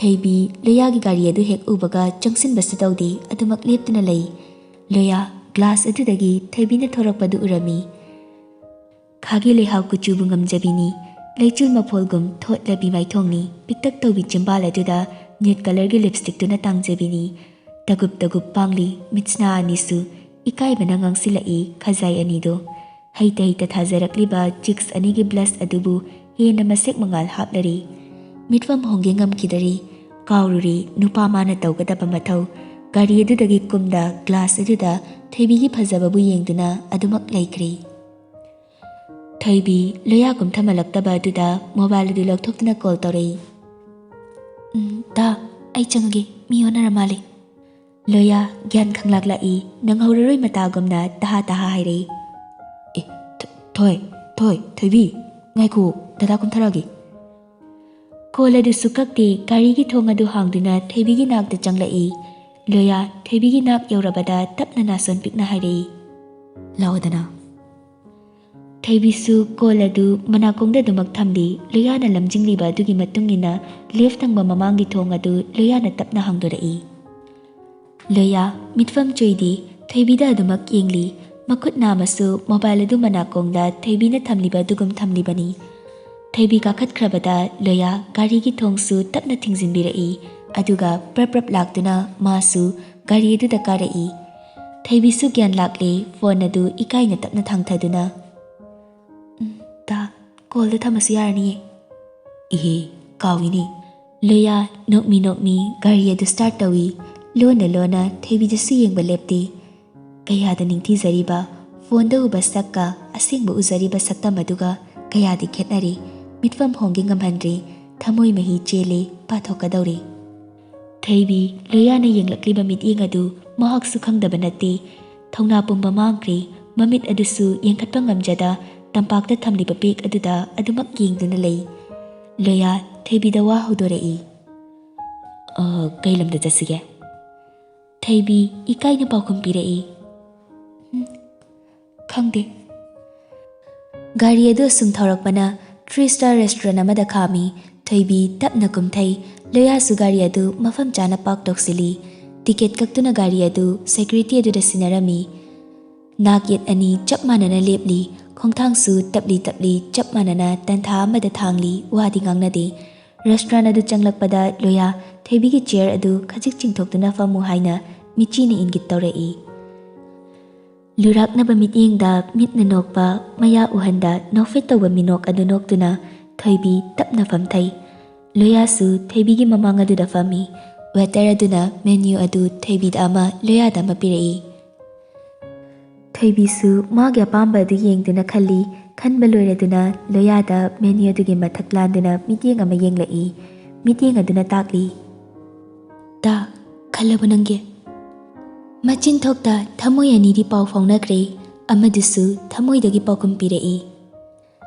ꯊꯣꯏꯕꯤ ꯂꯣꯌꯥꯒꯤ ꯒꯥꯔꯤ ꯑꯗꯨ ꯍꯦꯛ ꯎꯕꯒ ꯆꯪꯁꯤꯟꯕꯁꯨ ꯇꯧꯗꯦ, ꯑꯗꯨꯃꯛ ꯂꯦꯞꯇꯨꯅ ꯂꯩ꯫ ꯂꯣꯌꯥ ꯒ꯭ꯂꯥꯁ ꯑꯗꯨꯗꯒꯤ ꯊꯣꯏꯕꯤꯅ ꯊꯣꯔꯛꯄꯗꯨ ꯎꯔꯝꯃꯤ꯫ ꯈꯥꯒꯤ ꯂꯩꯍꯥꯎ ꯀꯨꯆꯨꯕꯨ ꯉꯝꯖꯕꯤꯅꯤ꯫ ꯂꯩꯆꯨꯜ ꯃꯐꯣꯜꯒꯨꯝ ꯊꯣꯠꯂꯕꯤ ꯃꯥꯏꯊꯣꯡꯅꯤ꯫ ꯄꯤꯛꯇꯛ ꯇꯧꯕꯤ ꯆꯤꯝꯕꯥꯜ ꯑꯗꯨꯗ ꯅ꯭ꯌꯨꯠ ꯀꯂꯔꯒꯤ ꯂꯤꯞꯁꯇꯤꯛꯇꯨꯅ ꯇꯥꯡꯖꯕꯤꯅꯤ꯫ ꯇꯒꯨꯞ ꯇꯒꯨꯞ ꯄꯥꯡꯂꯤ ꯃꯤꯠꯁꯅꯥ ꯑꯅꯤꯁꯨ꯫ ꯏꯀꯥꯏꯕꯅ ꯉꯥꯡꯁꯤꯜꯂꯛꯏ ꯈꯖꯥꯏ ꯑꯅꯤꯗꯨ꯫ ꯍꯩꯇ ꯍꯩꯇ ꯊꯥꯖꯔꯛꯂꯤꯕ ꯆꯤꯛꯁ ꯑꯅꯤꯒꯤ ꯕ꯭ꯂꯁ ꯑꯗꯨꯕꯨ ꯍꯦꯟꯅ ꯃꯁꯦꯛ ꯃꯉꯥꯜ ꯍꯥꯞꯂꯔꯤ꯫ ꯃꯤꯠꯐꯝ ꯍꯣꯡꯒꯦ ꯉꯝꯈꯤꯗꯔꯤ꯫ ꯀꯥꯎꯔꯨꯔꯤ ꯅꯨꯄꯥ ꯃꯥꯅ ꯇꯧꯒꯗꯕ ꯃꯊꯧ꯫ ꯒꯥꯔꯤ ꯑꯗꯨꯗꯒꯤ ꯀꯨꯝꯗ ꯒ꯭ꯂꯥꯁ ꯑꯗꯨꯗ ꯊꯣꯏꯕꯤꯒꯤ ꯐꯖꯕꯕꯨ ꯌꯦꯡꯗꯨꯅ ꯑꯗꯨꯃꯛ ꯂꯩꯈ꯭ꯔꯦ꯫ ꯊꯣꯏꯕꯤ ꯂꯣꯌꯥ ꯀꯨꯝꯊꯃꯜꯂꯛꯇꯕ ꯑꯗꯨꯗ ꯃꯣꯕꯥꯏꯜ ꯑꯗꯨ ꯂꯧꯊꯣꯛꯇꯨꯅ ꯀꯣꯜ ꯇꯧꯔꯛꯏ꯫ "ꯎꯝ, ꯗꯥ, ꯑꯩ ꯆꯪꯉꯒꯦ, ꯃꯤ ꯑꯣꯟꯅꯔ ꯃꯥꯜꯂꯦ꯫" ꯂꯣꯌꯥ ꯒ꯭ꯌꯥꯟ ꯈꯪꯂꯥꯛꯂꯛꯏ, ꯅꯪꯍꯧꯔꯔꯣꯏ ꯃꯇꯥꯒꯨꯝꯅ ꯇꯍꯥ ꯇꯍꯥ ꯍꯥꯏꯔꯛꯏ꯫ "ꯑꯦ, ꯊ-, ꯊꯣꯏ, ꯊꯣꯏ, ꯊꯣꯏꯕꯤ, ꯉꯥꯏꯈꯣ, ꯗꯗꯥ ꯀꯨꯝꯊꯔꯛꯑꯒꯦ꯫" ꯀꯣꯜ ꯑꯗꯨꯁꯨ ꯀꯛꯇꯦ, ꯒꯥꯔꯤꯒꯤ ꯊꯣꯡ ꯑꯗꯨ ꯍꯥꯡꯗꯨꯅ ꯊꯣꯏꯕꯤꯒꯤ ꯅꯥꯛꯇ ꯆꯪꯂꯛꯏ꯫ ꯂꯣꯌꯥ ꯊꯣꯏꯕꯤꯒꯤ ꯅꯥꯛ ꯌꯧꯔꯕꯗ ꯇꯞꯅ ꯅꯥꯁꯣꯟ ꯄꯤꯛꯅ ꯍꯥꯏꯔꯛꯏ, "ꯂꯥꯛꯑꯣꯗꯅ꯫" ꯊꯣꯏꯕꯤꯁꯨ ꯀꯣꯜ ꯑꯗꯨ ꯃꯅꯥꯀꯣꯡꯗ ꯑꯗꯨꯃꯛ ꯊꯝꯂꯤ꯫ ꯂꯣꯌꯥꯅ ꯂꯝꯖꯤꯡꯂꯤꯕ ꯑꯗꯨꯒꯤ ꯃꯇꯨꯡ ꯏꯟꯅ ꯂꯦꯐ ꯊꯪꯕ ꯃꯃꯥꯡꯒꯤ ꯊꯣꯡ ꯑꯗꯨ ꯂꯣꯌꯥꯅ ꯇꯞꯅ ꯍꯥꯡꯗꯣꯔꯛꯏ꯫ ꯂꯣꯌꯥ ꯃꯤꯠꯐꯝ ꯆꯨꯏꯗꯤ ꯊꯣꯏꯕꯤꯗ ꯑꯗꯨꯃꯛ ꯌꯦꯡꯂꯤ꯫ ꯃꯈꯨꯠ ꯅꯥꯝꯃꯁꯨ ꯃꯣꯕꯥꯏꯜ ꯑꯗꯨ ꯃꯅꯥꯀꯣꯡꯗ ꯊꯣꯏꯕꯤꯅ ꯊꯝꯂꯤꯕ ꯑꯗꯨꯒꯨꯝ ꯊꯝꯂꯤꯕꯅꯤ꯫ ꯊꯣꯏꯕꯤ ꯀꯥꯈꯠꯈ꯭ꯔꯕꯗ ꯂꯣꯌꯥ ꯒꯥꯔꯤꯒꯤ ꯊꯣꯡꯁꯨ ꯇꯞꯅ ꯊꯤꯡꯖꯤꯟꯕꯤꯔꯛꯏ꯫ ꯑꯗꯨꯒ ꯄ꯭ꯔꯞ ꯄ꯭ꯔꯞ ꯂꯥꯛꯇꯨꯅ ꯃꯥꯁꯨ ꯒꯥꯔꯤ ꯑꯗꯨꯗ ꯀꯥꯔꯛꯏ꯫ ꯊꯣꯏꯕꯤꯁꯨ ꯒ꯭ꯌꯥꯟ ꯂꯥꯛꯂꯦ꯫ ꯐꯣꯟ ꯑꯗꯨ ꯏꯀꯥꯏꯅ ꯇꯞꯅ ꯊꯥꯡꯊꯗꯨꯅ, "ꯎꯝ, ꯗꯥ, ꯀꯣꯜꯗ ꯊꯝꯃꯁꯨ ꯌꯥꯔꯅꯤꯌꯦ?" "ꯏꯍꯦ, ꯀꯥꯎꯏꯅꯦ꯫ ꯂꯣꯌꯥ ꯅꯣꯛꯃꯤ ꯅꯣꯛꯃꯤ ꯒꯥꯔꯤ ꯑꯗꯨ start ꯇꯧꯏ꯫ ꯂꯣꯟꯅ ꯂꯣꯟꯅ ꯊꯣꯏꯕꯤꯗꯁꯨ ꯌꯦꯡꯕ ꯂꯦꯞꯇꯦ꯫ ꯀꯌꯥꯗ ꯅꯤꯡꯊꯤꯖꯔꯤꯕ, ꯐꯣꯟꯗ ꯎꯕ ꯁꯛꯀ ꯑꯁꯦꯡꯕ ꯎꯖꯔꯤꯕ ꯁꯛꯇꯝ ꯑꯗꯨꯒ ꯀꯌꯥꯗꯤ ꯈꯦꯠꯅꯔꯦ꯫ ꯃꯤꯠꯐꯝ ꯍꯣꯡꯒꯦ ꯉꯝꯍꯟꯗ꯭ꯔꯦ꯫ ꯊꯃꯣꯏ ꯃꯍꯤ ꯆꯦꯜꯂꯦ, ꯄꯥꯊꯣꯛꯀꯗꯧꯔꯦ꯫ ꯊꯣꯏꯕꯤ ꯂꯣꯌꯥꯅ ꯌꯦꯡꯂꯛꯂꯤꯕ ꯃꯤꯠꯌꯦꯡ ꯑꯗꯨ ꯃꯍꯥꯛꯁꯨ ꯈꯪꯗꯕ ꯅꯠꯇꯦ꯫ ꯊꯧꯅꯥ ꯄꯨꯝꯕ ꯃꯥꯡꯈ꯭ꯔꯦ꯫ ꯃꯃꯤꯠ ꯑꯗꯨꯁꯨ ꯌꯦꯡꯈꯠꯄ ꯉꯝꯖꯗ ꯇꯝꯄꯥꯛꯇ ꯊꯝꯂꯤꯕ bag ꯑꯗꯨꯗ ꯑꯗꯨꯃꯛ ꯌꯦꯡꯗꯨꯅ ꯂꯩ꯫ ꯂꯣꯌꯥ ꯊꯣꯏꯕꯤꯗ ꯋꯥ ꯍꯧꯗꯣꯔꯛꯏ꯫ "ꯑ, ꯀꯩ ꯂꯝꯗ ꯆꯠꯁꯤꯒꯦ?" ꯊꯣꯏꯕꯤ ꯏꯀꯥꯏꯅ ꯄꯥꯎꯈꯨꯝ ꯄꯤꯔꯛꯏ꯫ "ꯎꯝ, ꯈꯪꯗꯦ꯫" ꯒꯥꯔꯤ ꯑꯗꯨ ꯑꯁꯨꯝ ꯊꯧꯔꯛꯄꯅ three star restaurant ꯑꯃꯗ ꯈꯥꯝꯃꯤ꯫ ꯊꯣꯏꯕꯤ ꯇꯞꯅ ꯀꯨꯝꯊꯩ꯫ ꯂꯣꯌꯥꯁꯨ ꯒꯥꯔꯤ ꯑꯗꯨ ꯃꯐꯝ ꯆꯥꯅ park ꯇꯧꯁꯤꯜꯂꯤ꯫ Ticket ꯀꯛꯇꯨꯅ ꯒꯥꯔꯤ ꯑꯗꯨ security ꯑꯗꯨꯗ ꯁꯤꯟꯅꯔꯝꯃꯤ꯫ ꯅꯥꯛ ꯌꯦꯠ ꯑꯅꯤ ꯆꯞ ꯃꯥꯟꯅꯅ ꯂꯦꯞꯂꯤ꯫ ꯈꯣꯡꯊꯥꯡꯁꯨ ꯇꯞꯂꯤ ꯇꯞꯂꯤ ꯆꯞ ꯃꯥꯟꯅꯅ ꯇꯟꯊꯥ ꯑꯃꯗ ꯊꯥꯡꯂꯤ꯫ ꯋꯥꯗꯤ ꯉꯥꯡꯅꯗꯦ꯫ Restaurant ꯑꯗꯨ ꯆꯪꯂꯛꯄꯗ ꯂꯣꯌꯥ ꯊꯣꯏꯕꯤꯒꯤ chair ꯑꯗꯨ ꯈꯖꯤꯛ ꯆꯤꯡꯊꯣꯛꯇꯨꯅ ꯐꯝꯃꯨ ꯍꯥꯏꯅ ꯃꯤꯆꯤꯅ ꯏꯪꯒꯤꯠ ꯇꯧꯔꯛꯏ꯫ ꯂꯨꯔꯥꯛꯅꯕ ꯃꯤꯠꯌꯦꯡꯗ ꯃꯤꯠꯅ ꯅꯣꯛꯄ, ꯃꯌꯥ ꯎꯍꯟꯗ ꯅꯣꯛꯐꯦꯠ ꯇꯧꯕ ꯃꯤꯅꯣꯛ ꯑꯗꯨ ꯅꯣꯛꯇꯨꯅ ꯊꯣꯏꯕꯤ ꯇꯞꯅ ꯐꯝꯊꯩ꯫ ꯂꯣꯌꯥꯁꯨ ꯊꯣꯏꯕꯤꯒꯤ ꯃꯃꯥꯡ ꯑꯗꯨꯗ ꯐꯝꯃꯤ꯫ Waiter ꯑꯗꯨꯅ menu ꯑꯗꯨ ꯊꯣꯏꯕꯤꯗ ꯑꯃ, ꯂꯣꯌꯥꯗ ꯑꯃ ꯄꯤꯔꯛꯏ꯫ ꯊꯣꯏꯕꯤꯁꯨ ꯃꯥꯒꯤ ꯑꯄꯥꯝꯕ ꯑꯗꯨ ꯌꯦꯡꯗꯨꯅ ꯈꯜꯂꯤ꯫ ꯈꯟꯕ ꯂꯣꯏꯔꯗꯨꯅ ꯂꯣꯌꯥꯗ menu ꯑꯗꯨꯒꯤ ꯃꯊꯛ ꯂꯥꯟꯗꯨꯅ ꯃꯤꯠꯌꯦꯡ ꯑꯃ ꯌꯦꯡꯂꯛꯏ꯫ ꯃꯤꯠꯌꯦꯡ ꯑꯗꯨꯅ ꯇꯥꯛꯂꯤ, "ꯇꯥ, ꯈꯜꯂꯕ ꯅꯪꯒꯤ?" ꯃꯆꯤꯟ ꯊꯣꯛꯇ ꯊꯃꯣꯏ ꯑꯅꯤꯗꯤ ꯄꯥꯎ ꯐꯥꯎꯅꯈ꯭ꯔꯦ꯫ ꯑꯃꯗꯨꯁꯨ ꯊꯃꯣꯏꯗꯒꯤ ꯄꯥꯎꯈꯨꯝ ꯄꯤꯔꯛꯏ,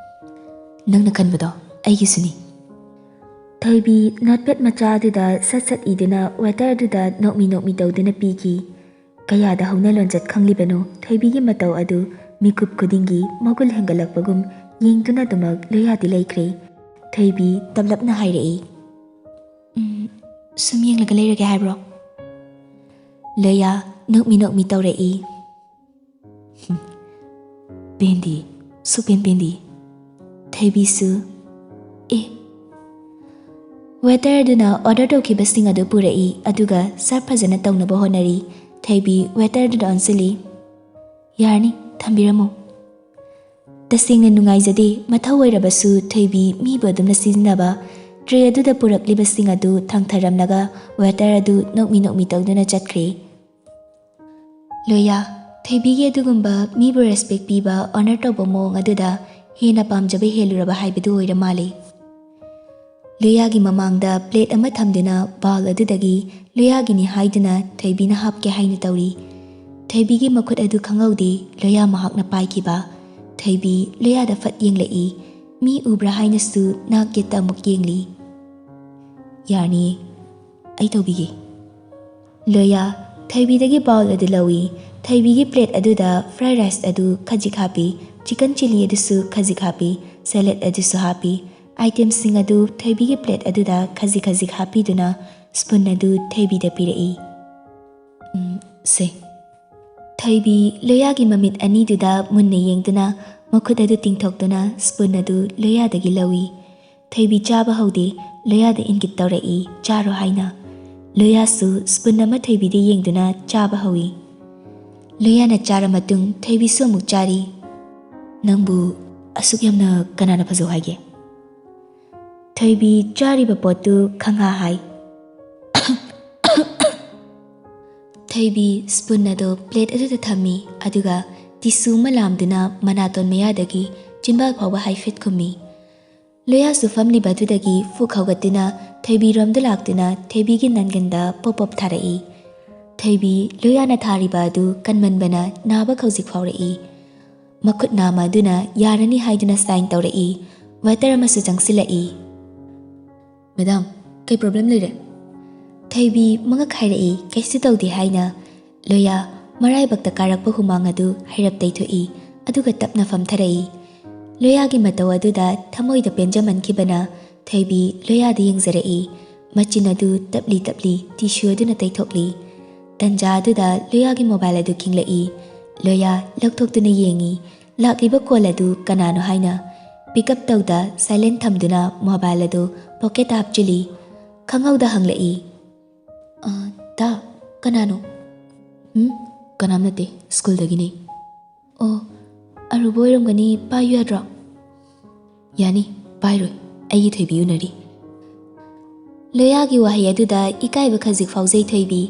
"ꯅꯪꯅ ꯈꯟꯕꯗꯣ ꯑꯩꯒꯤꯁꯨꯅꯤ꯫" ꯊꯣꯏꯕꯤ notepad ꯃꯆꯥ ꯑꯗꯨꯗ ꯁꯠ ꯁꯠ ꯏꯗꯨꯅ waiter ꯑꯗꯨꯗ ꯅꯣꯛꯃꯤ ꯅꯣꯛꯃꯤ ꯇꯧꯗꯨꯅ ꯄꯤꯈꯤ꯫ ꯀꯌꯥꯗ ꯍꯧꯅ ꯂꯣꯟꯆꯠ ꯈꯪꯂꯤꯕꯅꯣ ꯊꯣꯏꯕꯤꯒꯤ ꯃꯇꯧ ꯑꯗꯨ ꯃꯤꯀꯨꯞ ꯈꯨꯗꯤꯡꯒꯤ ꯃꯒꯨꯟ ꯍꯦꯟꯒꯠꯂꯛꯄꯒꯨꯝ ꯌꯦꯡꯗꯨꯅ ꯑꯗꯨꯃꯛ ꯂꯣꯌꯥꯗꯤ ꯂꯩꯈ꯭ꯔꯦ꯫ ꯊꯣꯏꯕꯤ ꯇꯞꯂꯞꯅ ꯍꯥꯏꯔꯛꯏ, "ꯎꯝ, ꯁꯨꯝ ꯌꯦꯡꯂꯒ ꯂꯩꯔꯒꯦ ꯍꯥꯏꯕ꯭ꯔꯣ?" ꯂꯣꯌꯥ ꯅꯣꯛꯃꯤ ꯅꯣꯛꯃꯤ ꯇꯧꯔꯛꯏ꯫ "ꯄꯦꯟꯗꯤ, ꯁꯨꯛꯄꯦꯟ ꯄꯦꯟꯗꯤ꯫" ꯊꯣꯏꯕꯤꯁꯨ, "ꯑꯦ꯫" Waiter ꯑꯗꯨꯅ order ꯇꯧꯈꯤꯕꯁꯤꯡ ꯑꯗꯨ ꯄꯨꯔꯛꯏ, ꯑꯗꯨꯒ serve ꯐꯖꯅ ꯇꯧꯅꯕ ꯍꯣꯠꯅꯔꯤ꯫ ꯊꯣꯏꯕꯤ waiter ꯑꯗꯨꯗ ꯑꯣꯟꯁꯤꯜꯂꯤ, "ꯌꯥꯔꯅꯤ, ꯊꯝꯕꯤꯔꯝꯃꯨ꯫" ꯇꯁꯦꯡꯅ ꯅꯨꯡꯉꯥꯏꯖꯗꯦ, ꯃꯊꯧ ꯑꯣꯏꯔꯕꯁꯨ ꯊꯣꯏꯕꯤ ꯃꯤꯕꯨ ꯑꯗꯨꯝꯅ ꯁꯤꯖꯤꯟꯅꯕ꯫ ꯇ꯭ꯔꯦ ꯑꯗꯨꯗ ꯄꯨꯔꯛꯂꯤꯕꯁꯤꯡ ꯑꯗꯨ ꯊꯥꯡꯊꯔꯝꯂꯒ ꯋꯦꯇꯔ ꯑꯗꯨ ꯅꯣꯛꯃꯤ ꯅꯣꯛꯃꯤ ꯇꯧꯗꯨꯅ ꯆꯠꯈ꯭ꯔꯦ꯫ ꯂꯣꯌꯥ, ꯊꯣꯏꯕꯤꯒꯤ ꯑꯗꯨꯒꯨꯝꯕ ꯃꯤꯕꯨ ꯔꯦꯁꯄꯦꯛ ꯄꯤꯕ, ꯑꯣꯅꯔ ꯇꯧꯕ ꯃꯑꯣꯡ ꯑꯗꯨꯗ ꯍꯦꯟꯅ ꯄꯥꯝꯖꯕ ꯍꯦꯜꯂꯨꯔꯕ ꯍꯥꯏꯕꯗꯨ ꯑꯣꯏꯔ ꯃꯥꯜꯂꯦ꯫ ꯂꯣꯌꯥꯒꯤ ꯃꯃꯥꯡꯗ ꯄ꯭ꯂꯦꯠ ꯑꯃ ꯊꯝꯗꯨꯅ ꯕꯥꯎꯜ ꯑꯗꯨꯗꯒꯤ ꯂꯣꯌꯥꯒꯤꯅꯤ ꯍꯥꯏꯗꯨꯅ ꯊꯣꯏꯕꯤꯅ ꯍꯥꯞꯀꯦ ꯍꯥꯏꯅ ꯇꯧꯔꯤ꯫ ꯊꯣꯏꯕꯤꯒꯤ ꯃꯈꯨꯠ ꯑꯗꯨ ꯈꯪꯍꯧꯗꯦ ꯂꯣꯌꯥ ꯃꯍꯥꯛꯅ ꯄꯥꯏꯈꯤꯕ꯫ ꯊꯣꯏꯕꯤ ꯂꯣꯌꯥꯗ ꯐꯠ ꯌꯦꯡꯂꯛꯏ꯫ ꯃꯤ ꯎꯕ꯭ꯔꯥ ꯍꯥꯏꯅꯁꯨ ꯅꯥꯛ ꯌꯦꯠꯇ ꯑꯃꯨꯛ ꯌꯦꯡꯂꯤ꯫ "ꯌꯥꯔꯅꯤꯌꯦ, ꯑꯩ ꯇꯧꯕꯤꯒꯦ꯫" ꯂꯣꯌꯥ ꯊꯣꯏꯕꯤꯗꯒꯤ ꯕꯥꯎꯜ ꯑꯗꯨ ꯂꯧꯏ꯫ ꯊꯣꯏꯕꯤꯒꯤ ꯄ꯭ꯂꯦꯠ ꯑꯗꯨꯗ ꯐ꯭ꯔꯥꯏ ꯔꯥꯏꯁ ꯑꯗꯨ ꯈꯖꯤꯛ ꯍꯥꯞꯄꯤ, ꯆꯤꯀꯟ ꯆꯤꯂꯤ ꯑꯗꯨꯁꯨ ꯈꯖꯤꯛ ꯍꯥꯞꯄꯤ, ꯁꯦꯂꯦꯗ ꯑꯗꯨꯁꯨ ꯍꯥꯞꯄꯤ꯫ ꯑꯥꯏꯇꯦꯝꯁꯤꯡ ꯑꯗꯨ ꯊꯣꯏꯕꯤꯒꯤ ꯄ꯭ꯂꯦꯠ ꯑꯗꯨꯗ ꯈꯖꯤꯛ ꯈꯖꯤꯛ ꯍꯥꯞꯄꯤꯗꯨꯅ ꯁ꯭ꯄꯨꯟ ꯑꯗꯨ ꯊꯣꯏꯕꯤꯗ ꯄꯤꯔꯛꯏ꯫ "ꯎꯝ, ꯁꯦ꯫" ꯊꯣꯏꯕꯤ ꯂꯣꯌꯥꯒꯤ ꯃꯃꯤꯠ ꯑꯅꯤꯗꯨꯗ ꯃꯨꯟꯅ ꯌꯦꯡꯗꯨꯅ ꯃꯈꯨꯠ ꯑꯗꯨ ꯇꯤꯡꯊꯣꯛꯇꯨꯅ ꯁ꯭ꯄꯨꯟ ꯑꯗꯨ ꯂꯣꯌꯥꯗꯒꯤ ꯂꯧꯏ꯫ ꯊꯣꯏꯕꯤ ꯆꯥꯕ ꯍꯧꯗꯦ, ꯂꯣꯌꯥꯗ ꯏꯪꯒꯤꯠ ꯇꯧꯔꯛꯏ, "ꯆꯥꯔꯣ" ꯍꯥꯏꯅ꯫ ꯂꯣꯌꯥꯁꯨ ꯁ꯭ꯄꯨꯟ ꯑꯃ ꯊꯣꯏꯕꯤꯗ ꯌꯦꯡꯗꯨꯅ ꯆꯥꯕ ꯍꯧꯏ꯫ ꯂꯣꯌꯥꯅ ꯆꯥꯔ ꯃꯇꯨꯡ ꯊꯣꯏꯕꯤꯁꯨ ꯑꯃꯨꯛ ꯆꯥꯔꯤ꯫ "ꯅꯪꯕꯨ ꯑꯁꯨꯛ ꯌꯥꯝꯅ ꯀꯅꯥꯅ ꯐꯖꯧ ꯍꯥꯏꯒꯦ?" ꯊꯣꯏꯕꯤ ꯆꯥꯔꯤꯕ ꯄꯣꯠꯇꯨ ꯈꯪꯍꯥ ꯍꯥꯏ꯫ ꯊꯣꯏꯕꯤ ꯁ꯭ꯄꯨꯟ ꯑꯗꯨ ꯄ꯭ꯂꯦꯠ ꯑꯗꯨꯗ ꯊꯝꯃꯤ, ꯑꯗꯨꯒ ꯇꯤꯁꯨ ꯑꯃ ꯂꯥꯝꯗꯨꯅ ꯃꯅꯥꯇꯣꯟ ꯃꯌꯥꯗꯒꯤ ꯆꯤꯟꯕꯥꯜ ꯐꯥꯎꯕ ꯍꯥꯏꯐꯦꯠ ꯈꯨꯝꯃꯤ꯫ ꯂꯣꯌꯥꯁꯨ ꯐꯝꯂꯤꯕ ꯑꯗꯨꯗꯒꯤ ꯐꯨꯛ ꯍꯧꯒꯠꯇꯨꯅ ꯊꯣꯏꯕꯤꯔꯣꯝꯗ ꯂꯥꯛꯇꯨꯅ ꯊꯣꯏꯕꯤꯒꯤ ꯅꯪꯒꯟꯗ ꯄꯣꯞ ꯄꯣꯞ ꯊꯥꯔꯛꯏ꯫ ꯊꯣꯏꯕꯤ ꯂꯣꯌꯥꯅ ꯊꯥꯔꯤꯕ ꯑꯗꯨ ꯀꯟꯃꯟꯕꯅ ꯅꯥꯕ ꯈꯧꯖꯤꯛ ꯐꯥꯎꯔꯛꯏ꯫ ꯃꯈꯨꯠ ꯅꯥꯝꯃ ꯑꯗꯨꯅ ꯌꯥꯔꯅꯤ ꯍꯥꯏꯗꯨꯅ ꯁꯥꯏꯟ ꯇꯧꯔꯛꯏ꯫ ꯋꯦꯇꯔ ꯑꯃꯁꯨ ꯆꯪꯁꯤꯜꯂꯛꯏ꯫ "ꯃꯦꯗꯥꯝ, ꯀꯩ ꯄ꯭ꯔꯣꯕ꯭ꯂꯦꯝ ꯂꯩꯔꯦ?" ꯊꯣꯏꯕꯤ ꯃꯉꯛ ꯍꯥꯏꯔꯛꯏ, "ꯀꯩꯁꯨ ꯇꯧꯗꯦ" ꯍꯥꯏꯅ꯫ ꯂꯣꯌꯥ ꯃꯔꯥꯏꯕꯛꯇ ꯀꯥꯔꯛꯄ ꯍꯨꯃꯥꯡ ꯑꯗꯨ ꯍꯩꯔꯞ ꯇꯩꯊꯣꯛꯏ, ꯑꯗꯨꯒ ꯇꯞꯅ ꯐꯝꯊꯔꯛꯏ꯫ ꯂꯣꯌꯥꯒꯤ ꯃꯇꯧ ꯑꯗꯨꯗ ꯊꯃꯣꯏꯗ ꯄꯦꯟꯖꯃꯟꯈꯤꯕꯅ ꯊꯣꯏꯕꯤ ꯂꯣꯌꯥꯗ ꯌꯦꯡꯖꯔꯛꯏ꯫ ꯃꯆꯤꯟ ꯑꯗꯨ ꯇꯞꯂꯤ ꯇꯞꯂꯤ ꯇꯤꯁꯨ ꯑꯗꯨꯅ ꯇꯩꯊꯣꯛꯂꯤ꯫ ꯇꯟꯖꯥ ꯑꯗꯨꯗ ꯂꯣꯌꯥꯒꯤ ꯃꯣꯕꯥꯏꯜ ꯑꯗꯨ ꯈꯤꯡꯂꯛꯏ꯫ ꯂꯣꯌꯥ ꯂꯧꯊꯣꯛꯇꯨꯅ ꯌꯦꯡꯏ꯫ ꯂꯥꯛꯂꯤꯕ ꯀꯣꯜ ꯑꯗꯨ ꯀꯅꯥꯅꯣ ꯍꯥꯏꯅ꯫ ꯄꯤꯛ ꯑꯞ ꯇꯧꯗ ꯁꯥꯏꯂꯦꯟ ꯊꯝꯗꯨꯅ ꯃꯣꯕꯥꯏꯜ ꯑꯗꯨ ꯄꯣꯀꯦꯠꯇ ꯍꯥꯞꯆꯤꯜꯂꯤ꯫ ꯈꯪꯍꯧꯗ ꯍꯪꯂꯛꯏ, "ꯑ, ꯇꯥ, ꯀꯅꯥꯅꯣ?" "ꯎꯝ, ꯀꯅꯥꯝ ꯅꯠꯇꯦ, ꯁ꯭ꯀꯨꯜꯗꯒꯤꯅꯦ꯫" "ꯑꯣ, ꯑꯔꯨꯕ ꯑꯣꯏꯔꯝꯒꯅꯤ, ꯄꯥꯏꯌꯨ ꯌꯥꯗ꯭ꯔꯣ?" "ꯌꯥꯅꯤ, ꯄꯥꯏꯔꯣꯏ, ꯑꯩꯒꯤ ꯊꯣꯏꯕꯤ ꯎꯅꯔꯤ꯫" ꯂꯣꯌꯥꯒꯤ ꯋꯥꯍꯩ ꯑꯗꯨꯗ ꯏꯀꯥꯏꯕ ꯈꯖꯤꯛ ꯐꯥꯎꯖꯩ ꯊꯣꯏꯕꯤ꯫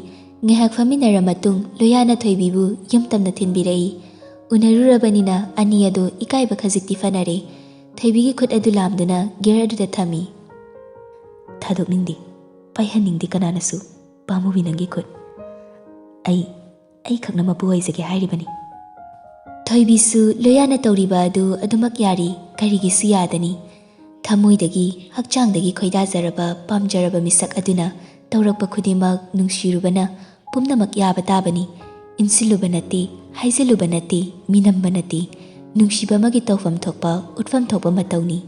ꯉꯥꯏꯍꯥꯛ ꯐꯝꯃꯤꯟꯅꯔ ꯃꯇꯨꯡ ꯂꯣꯌꯥꯅ ꯊꯣꯏꯕꯤꯕꯨ ꯌꯨꯝ ꯇꯝꯅ ꯊꯤꯟꯕꯤꯔꯛꯏ꯫ ꯎꯅꯔꯨꯔꯕꯅꯤꯅ ꯑꯅꯤ ꯑꯗꯨ ꯏꯀꯥꯏꯕ ꯈꯖꯤꯛꯇꯤ ꯐꯅꯔꯦ꯫ ꯊꯣꯏꯕꯤꯒꯤ ꯈꯨꯠ ꯑꯗꯨ ꯂꯥꯝꯗꯨꯅ ꯒꯦꯔ ꯑꯗꯨꯗ ꯊꯝꯃꯤ꯫ "ꯊꯥꯗꯣꯛꯅꯤꯡꯗꯦ, ꯄꯥꯏꯍꯟꯅꯤꯡꯗꯦ ꯀꯅꯥꯅꯁꯨ, ꯄꯥꯝꯃꯨꯕꯤ ꯅꯪꯒꯤ ꯈꯨꯠ꯫ ꯑꯩ, ꯑꯩꯈꯛꯅ ꯃꯄꯨ ꯑꯣꯏꯖꯒꯦ ꯍꯥꯏꯔꯤꯕꯅꯤ"꯫ ꯊꯣꯏꯕꯤꯁꯨ ꯂꯣꯌꯥꯅ ꯇꯧꯔꯤꯕ ꯑꯗꯨ ꯑꯗꯨꯃꯛ ꯌꯥꯔꯤ, ꯀꯔꯤꯒꯤꯁꯨ ꯌꯥꯗꯅꯤ꯫ ꯊꯃꯣꯏꯗꯒꯤ, ꯍꯛꯆꯥꯡꯗꯒꯤ ꯈꯣꯏꯗꯥꯖꯔꯕ, ꯄꯥꯝꯖꯔꯕ ꯃꯤꯁꯛ ꯑꯗꯨꯅ ꯇꯧꯔꯛꯄ ꯈꯨꯗꯤꯡꯃꯛ ꯅꯨꯡꯁꯤꯔꯨꯕꯅ ꯄꯨꯝꯅꯃꯛ ꯌꯥꯕ ꯇꯥꯕꯅꯤ꯫ ꯏꯟꯁꯤꯜꯂꯨꯕ ꯅꯠꯇꯦ, ꯍꯥꯏꯖꯤꯜꯂꯨꯕ ꯅꯠꯇꯦ, ꯃꯤꯅꯝꯕ ꯅꯠꯇꯦ꯫ ꯅꯨꯡꯁꯤꯕ ꯑꯃꯒꯤ ꯇꯧꯐꯝ ꯊꯣꯛꯄ, ꯎꯠꯐꯝ ꯊꯣꯛꯄ ꯃꯇꯧꯅꯤ꯫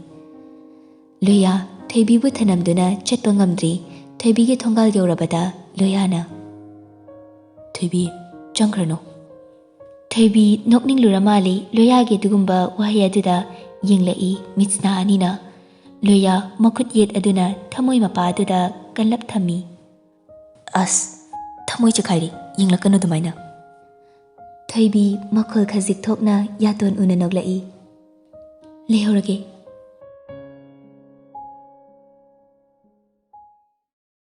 ꯂꯣꯌꯥ ꯊꯣꯏꯕꯤꯕꯨ ꯊꯅꯝꯗꯨꯅ ꯆꯠꯄ ꯉꯝꯗ꯭ꯔꯤ꯫ ꯊꯣꯏꯕꯤꯒꯤ ꯊꯣꯡꯒꯥꯜ ꯌꯧꯔꯕꯗ ꯂꯣꯌꯥꯅ, "ꯊꯣꯏꯕꯤ, ꯆꯪꯈ꯭ꯔꯅꯨ"꯫ ꯊꯣꯏꯕꯤ ꯅꯣꯛꯅꯤꯡꯂꯨꯔ ꯃꯥꯜꯂꯤ ꯂꯣꯌꯥꯒꯤ ꯑꯗꯨꯒꯨꯝꯕ ꯋꯥꯍꯩ ꯑꯗꯨꯗ ꯌꯦꯡꯂꯛꯏ ꯃꯤꯠꯁꯅꯥ ꯑꯅꯤꯅ꯫ ꯂꯣꯌꯥ ꯃꯈꯨꯠ ꯌꯦꯠ ꯑꯗꯨꯅ ꯊꯃꯣꯏ ꯃꯄꯥ ꯑꯗꯨꯗ ꯀꯜꯂꯞ ꯊꯝꯃꯤ꯫ "ꯑꯁ, ꯊꯃꯣꯏ ꯆꯈꯥꯏꯔꯦ, ꯌꯦꯡꯂꯛꯀꯅꯨ ꯑꯗꯨꯃꯥꯏꯅ"꯫ ꯊꯣꯏꯕꯤ ꯃꯈꯣꯜ ꯈꯖꯤꯛ ꯊꯣꯛꯅ ꯌꯥꯇꯣꯟ ꯎꯅ ꯅꯣꯛꯂꯛꯏ꯫ "ꯂꯩꯍꯧꯔꯒꯦ,